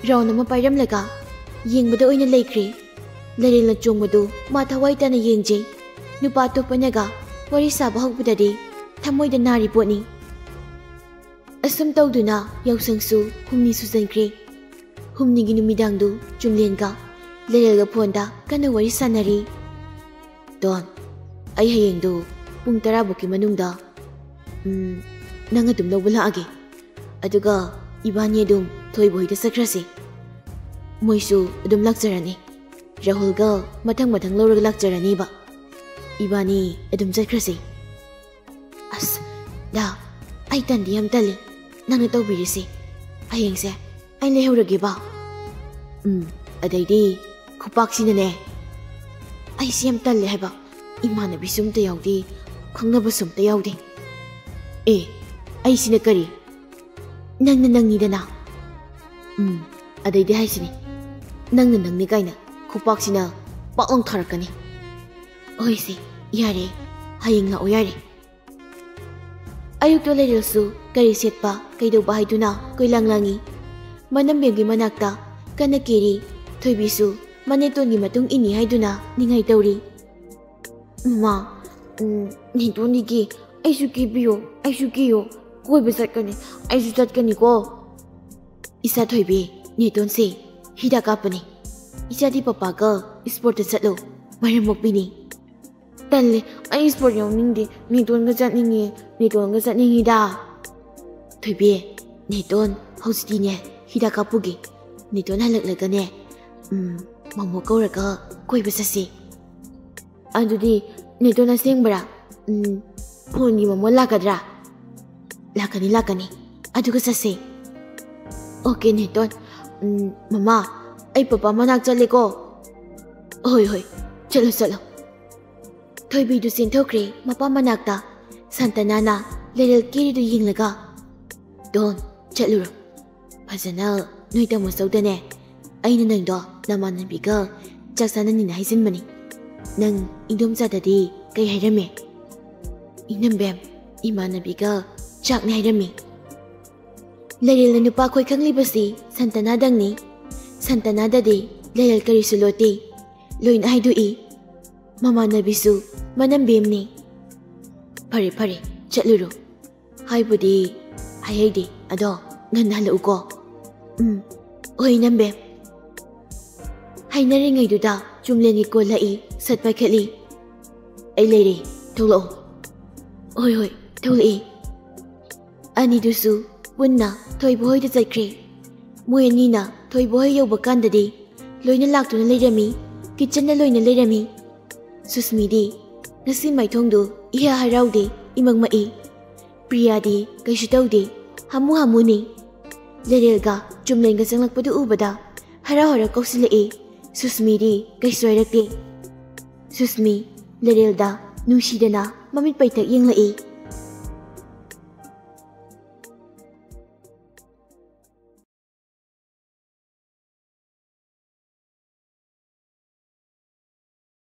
ꯔꯥꯎꯟ ꯑꯃ ꯄꯥꯏꯔꯝꯂꯒ ꯌꯦꯡꯕꯗ ꯑꯣꯏꯅ ꯂꯩꯈ꯭ꯔꯦ꯫ ꯂꯩꯔꯦꯜꯅ ꯆꯣꯡꯕꯗꯨ ꯃꯥ ꯊꯋꯥꯏ ꯇꯥꯅ ꯌꯦꯡꯖꯩ꯫ ꯅꯨꯄꯥ ꯑꯇꯣꯞꯄꯅꯒ ꯋꯥꯔꯤ ꯁꯥꯕ ꯍꯧꯕꯗꯗꯤ ꯊꯃꯣꯏꯗ ꯅꯥꯔꯤ ꯄꯣꯠꯅꯤ꯫ ꯑꯁꯨꯝ ꯇꯧꯗꯨꯅ ꯌꯥꯎꯁꯪꯁꯨ ꯍꯨꯝꯅꯤ ꯁꯨꯖꯟꯈ꯭ꯔꯦ꯫ ꯍꯨꯝꯅꯤꯒꯤ ꯅꯨꯃꯤꯗꯥꯡꯗꯨ ꯆꯨꯝꯂꯦꯟꯒ ꯂꯩꯔꯦꯜꯒ ꯐꯣꯟꯗ ꯀꯟꯅ ꯋꯥꯔꯤ ꯁꯥꯟꯅꯔꯤ꯫ "ꯗꯣꯟ, ꯑꯩ ꯍꯌꯦꯡꯗꯨ ꯄꯨꯡ ꯇꯔꯥ ꯐꯥꯎꯒꯤ ꯃꯅꯨꯡꯗ, ꯎꯝ, ꯅꯪ ꯑꯗꯨꯝ ꯂꯧꯕ ꯂꯥꯛꯑꯒꯦ꯫ ꯑꯗꯨꯒ ꯏꯕꯥꯅꯤ ꯑꯗꯨꯝ ꯊꯣꯏꯕ ꯍꯣꯏꯗ ꯆꯠꯈ꯭ꯔꯁꯤ꯫ ꯃꯣꯏꯁꯨ ꯑꯗꯨꯝ ꯂꯥꯛꯆꯔꯅꯤ꯫ ꯔꯥꯍꯨꯜꯒ ꯃꯊꯪ ꯃꯊꯪ ꯂꯧꯔꯒ ꯂꯥꯛꯆꯔꯅꯤꯕ꯫ ꯏꯕꯥꯅꯤ ꯑꯗꯨꯝ ꯆꯠꯈ꯭ꯔꯁꯤ꯫" "ꯑꯁ, ꯗꯥ, ꯑꯩ ꯇꯟꯗꯤ ꯌꯥꯝ ꯇꯜꯂꯤ ꯅꯪꯅ ꯇꯧꯕꯤꯔꯤꯁꯦ꯫ ꯍꯌꯦꯡꯁꯦ ꯑꯩ ꯂꯩꯍꯧꯔꯒꯦꯕ꯫" "ꯎꯝ, ꯑꯗꯩꯗꯤ ꯈꯨꯄꯥꯛꯁꯤꯅꯅꯦ, ꯑꯩꯁꯤ ꯌꯥꯝ ꯇꯜꯂꯦ ꯍꯥꯏꯕ꯫ ꯏꯃꯥꯟꯅꯕꯤꯁꯨ ꯑꯝꯇ ꯌꯥꯎꯗꯦ, ꯈꯪꯅꯕꯁꯨ ꯑꯝꯇ ꯌꯥꯎꯗꯦ꯫ ꯑꯦ, ꯑꯩꯁꯤꯅ ꯀꯔꯤ? ꯅꯪꯅ ꯅꯪꯅꯤꯗꯅ꯫ ꯎꯝ, ꯑꯗꯩꯗꯤ ꯍꯥꯏꯁꯤꯅꯤ, ꯅꯪꯅ ꯅꯪꯅꯤ ꯀꯥꯏꯅ ꯈꯨꯄꯥꯛꯁꯤꯅ ꯄꯥꯛ ꯂꯥꯎ ꯊꯥꯔꯛꯀꯅꯤ꯫ ꯍꯣꯏꯁꯦ, ꯌꯥꯔꯦ, ꯍꯌꯦꯡ ꯂꯥꯛꯑꯣ ꯌꯥꯔꯦ꯫" ꯑꯌꯨꯛꯇ ꯂꯩꯔꯦꯜꯁꯨ ꯀꯔꯤ ꯁꯦꯠꯄ, ꯀꯩꯗꯧꯕ ꯍꯥꯏꯗꯨꯅ ꯀꯣꯏꯂꯥꯡ ꯂꯥꯡꯉꯤ꯫ ꯃꯅꯝꯕꯦꯝꯒꯤ ꯃꯅꯥꯛꯇ ꯀꯟꯅ ꯀꯦꯔꯤ꯫ ꯊꯣꯏꯕꯤꯁꯨ ꯃꯅꯦꯇꯣꯟꯒꯤ ꯃꯇꯨꯡ ꯏꯟꯅꯤ ꯍꯥꯏꯗꯨꯅ ꯅꯤꯡꯉꯥꯏ ꯇꯧꯔꯤ꯫ "ꯃꯃꯥ, ꯎꯝ, ꯅꯦꯇꯣꯟꯗꯤ ꯀꯦ, ꯑꯩꯁꯨ ꯀꯦꯕꯤꯌꯣ, ꯑꯩꯁꯨ ꯀꯦꯌꯣ꯫ ꯀꯣꯏꯕ ꯆꯠꯀꯅꯤ, ꯑꯩꯁꯨ ꯆꯠꯀꯅꯤꯀꯣ꯫" "ꯏꯆꯥ ꯊꯣꯏꯕꯤ, ꯅꯦꯇꯣꯟꯁꯦ ꯍꯤꯗꯥꯛ ꯀꯥꯞꯄꯅꯤ꯫ ꯏꯆꯥꯗꯤ ꯄꯄꯥꯒ ꯏꯁꯄꯣꯔꯠꯇ ꯆꯠꯂꯣ, ꯃꯔꯝ ꯃꯣꯛꯄꯤꯅꯤ꯫" "ꯇꯜꯂꯦ, ꯑꯩ ꯏꯁꯄꯣꯔꯠ ꯌꯥꯎꯅꯤꯡꯗꯦ, ꯅꯦꯇꯣꯟꯒ ꯆꯠꯅꯤꯡꯉꯦ, ꯅꯦꯇꯣꯟꯒ ꯆꯠꯅꯤꯡꯉꯤꯗ꯫" "ꯊꯣꯏꯕꯤ, ꯅꯦꯇꯣꯟ ꯍꯧꯖꯤꯛꯇꯤꯅꯦ ꯍꯤꯗꯥꯛ ꯀꯥꯞꯄꯨꯒꯦ꯫ ꯅꯦꯇꯣꯟ ꯍꯜꯂꯛꯂꯒꯅꯦ, ꯎꯝ, ꯃꯣꯃꯣ ꯀꯧꯔꯒ ꯀꯣꯏꯕ ꯆꯠꯁꯤ꯫" "ꯑꯗꯨꯗꯤ ꯅꯦꯇꯣꯟ ꯑꯁꯦꯡꯕꯔꯥ? ꯎꯝ, ꯐꯣꯟꯒꯤ ꯃꯣꯃꯣ ꯂꯥꯛꯀꯗ꯭ꯔꯥ?" "ꯂꯥꯛꯀꯅꯤ, ꯂꯥꯛꯀꯅꯤ꯫ ꯑꯗꯨꯒ ꯆꯠꯁꯦ꯫" "ꯑꯣꯀꯦ, ꯅꯦꯇꯣꯟ꯫ ꯎꯝ, ꯃꯃꯥ, ꯑꯩ ꯄꯄꯥ ꯃꯅꯥꯛ ꯆꯠꯂꯦꯀꯣ꯫" "ꯍꯣꯏ, ꯍꯣꯏ, ꯆꯠꯂꯣ, ꯆꯠꯂꯣ꯫" ꯊꯣꯏꯕꯤꯗꯨ ꯆꯦꯟꯊꯣꯛꯈ꯭ꯔꯦ ꯃꯄꯥ ꯃꯅꯥꯛꯇ꯫ ꯁꯥꯟꯇꯅꯥꯅ ꯂꯩꯔꯦꯜ ꯀꯦꯔꯤꯗꯨ ꯌꯦꯡꯂꯒ, "ꯗꯣꯟ, ꯆꯠꯂꯨꯔꯣ꯫ ꯐꯖꯅ ꯅꯣꯏ ꯇꯥꯃꯣ ꯆꯧꯗꯅꯦ, ꯑꯩꯅ ꯅꯪꯗꯣ ꯅꯃꯥꯟꯅꯕꯤꯒ ꯆꯥꯛ ꯆꯥꯅꯅꯤꯅ ꯍꯥꯏꯖꯤꯟꯕꯅꯤ꯫ ꯅꯪ ꯏꯟꯗꯣꯝꯆꯥꯗꯗꯤ ꯀꯩ ꯍꯥꯏꯔꯝꯃꯦ?" "ꯏꯅꯝꯕꯦꯝ, ꯏꯃꯥꯟꯅꯕꯤꯒ ꯆꯥꯛꯅꯤ ꯍꯥꯏꯔꯝꯃꯤ꯫" ꯂꯩꯔꯦꯜꯅ ꯅꯨꯄꯥ ꯈꯣꯏ ꯈꯪꯂꯤꯕꯁꯤ ꯁꯟꯇꯅꯥꯗꯪꯅꯤ꯫ ꯁꯟꯇꯅꯥꯗꯗꯤ ꯂꯩꯔꯦꯜ ꯀꯔꯤꯁꯨ ꯂꯣꯠꯇꯦ꯫ ꯂꯣꯏꯅ ꯍꯥꯏꯗꯣꯛꯏ꯫ ꯃꯃꯥꯟꯅꯕꯤꯁꯨ ꯃꯅꯝꯕꯦꯝꯅꯤ꯫ ꯐꯔꯦ ꯐꯔꯦ, ꯆꯠꯂꯨꯔꯣ꯫ ꯍꯥꯏꯕꯨꯗꯤ ꯍꯥꯏꯍꯩꯗꯦ, ꯑꯗꯣ ꯉꯟꯅ ꯍꯜꯂꯛꯎꯀꯣ꯫ ꯎꯝ, ꯍꯣꯏ ꯅꯝꯕꯦꯝ꯫ ꯍꯥꯏꯅꯔꯤꯉꯩꯗꯨꯗ ꯆꯨꯝꯂꯦꯟꯒꯤ ꯀꯣꯜ ꯂꯥꯛꯏ꯫ ꯁꯠ ꯄꯥꯏꯈꯠꯂꯤ꯫ ꯑꯩ ꯂꯩꯔꯦ, ꯊꯣꯛꯂꯛꯑꯣ꯫ ꯍꯣꯏ ꯍꯣꯏ, ꯊꯣꯛꯂꯛꯏ꯫ ꯑꯅꯤꯗꯨꯁꯨ ꯄꯨꯟꯅ ꯊꯣꯏꯕ ꯍꯣꯏꯗ ꯆꯠꯈ꯭ꯔꯦ꯫ ꯃꯣꯏ ꯑꯅꯤꯅ ꯊꯣꯏꯕ ꯍꯣꯏ ꯌꯧꯕ ꯀꯥꯟꯗꯗꯤ ꯂꯣꯏꯅ ꯂꯥꯛꯇꯨꯅ ꯂꯩꯔꯝꯃꯤ꯫ ꯀꯤꯠꯆꯟꯗ ꯂꯣꯏꯅ ꯂꯩꯔꯝꯃꯤ꯫ ꯁꯨꯁꯃꯤꯗꯤ ꯉꯁꯤ ꯃꯥꯏꯊꯣꯡꯗꯨ ꯏꯍꯥ ꯍꯔꯥꯎꯗꯦ, ꯏꯃꯛ ꯃꯛꯏ꯫ ꯄ꯭ꯔꯤꯌꯥꯗꯤ ꯀꯩꯁꯨ ꯇꯧꯗꯦ, ꯍꯥꯃꯨ ꯍꯥꯃꯨꯅꯤ꯫ ꯂꯩꯔꯦꯜꯒ ꯆꯨꯝꯂꯦꯟꯒ ꯆꯪꯂꯛꯄꯗꯨ ꯎꯕꯗ ꯍꯔꯥꯎ ꯍꯔꯥꯎ ꯀꯧꯁꯤꯜꯂꯛꯏ꯫ ꯁꯨꯁꯃꯤꯗꯤ ꯀꯩꯁꯨ ꯍꯥꯏꯔꯛꯇꯦ꯫ ꯁꯨꯁꯃꯤ ꯂꯩꯔꯦꯜꯗ ꯅꯨꯡꯁꯤꯗꯅ ꯃꯃꯤꯠ ꯄꯩꯇꯛ ꯌꯦꯡꯂꯛꯏ꯫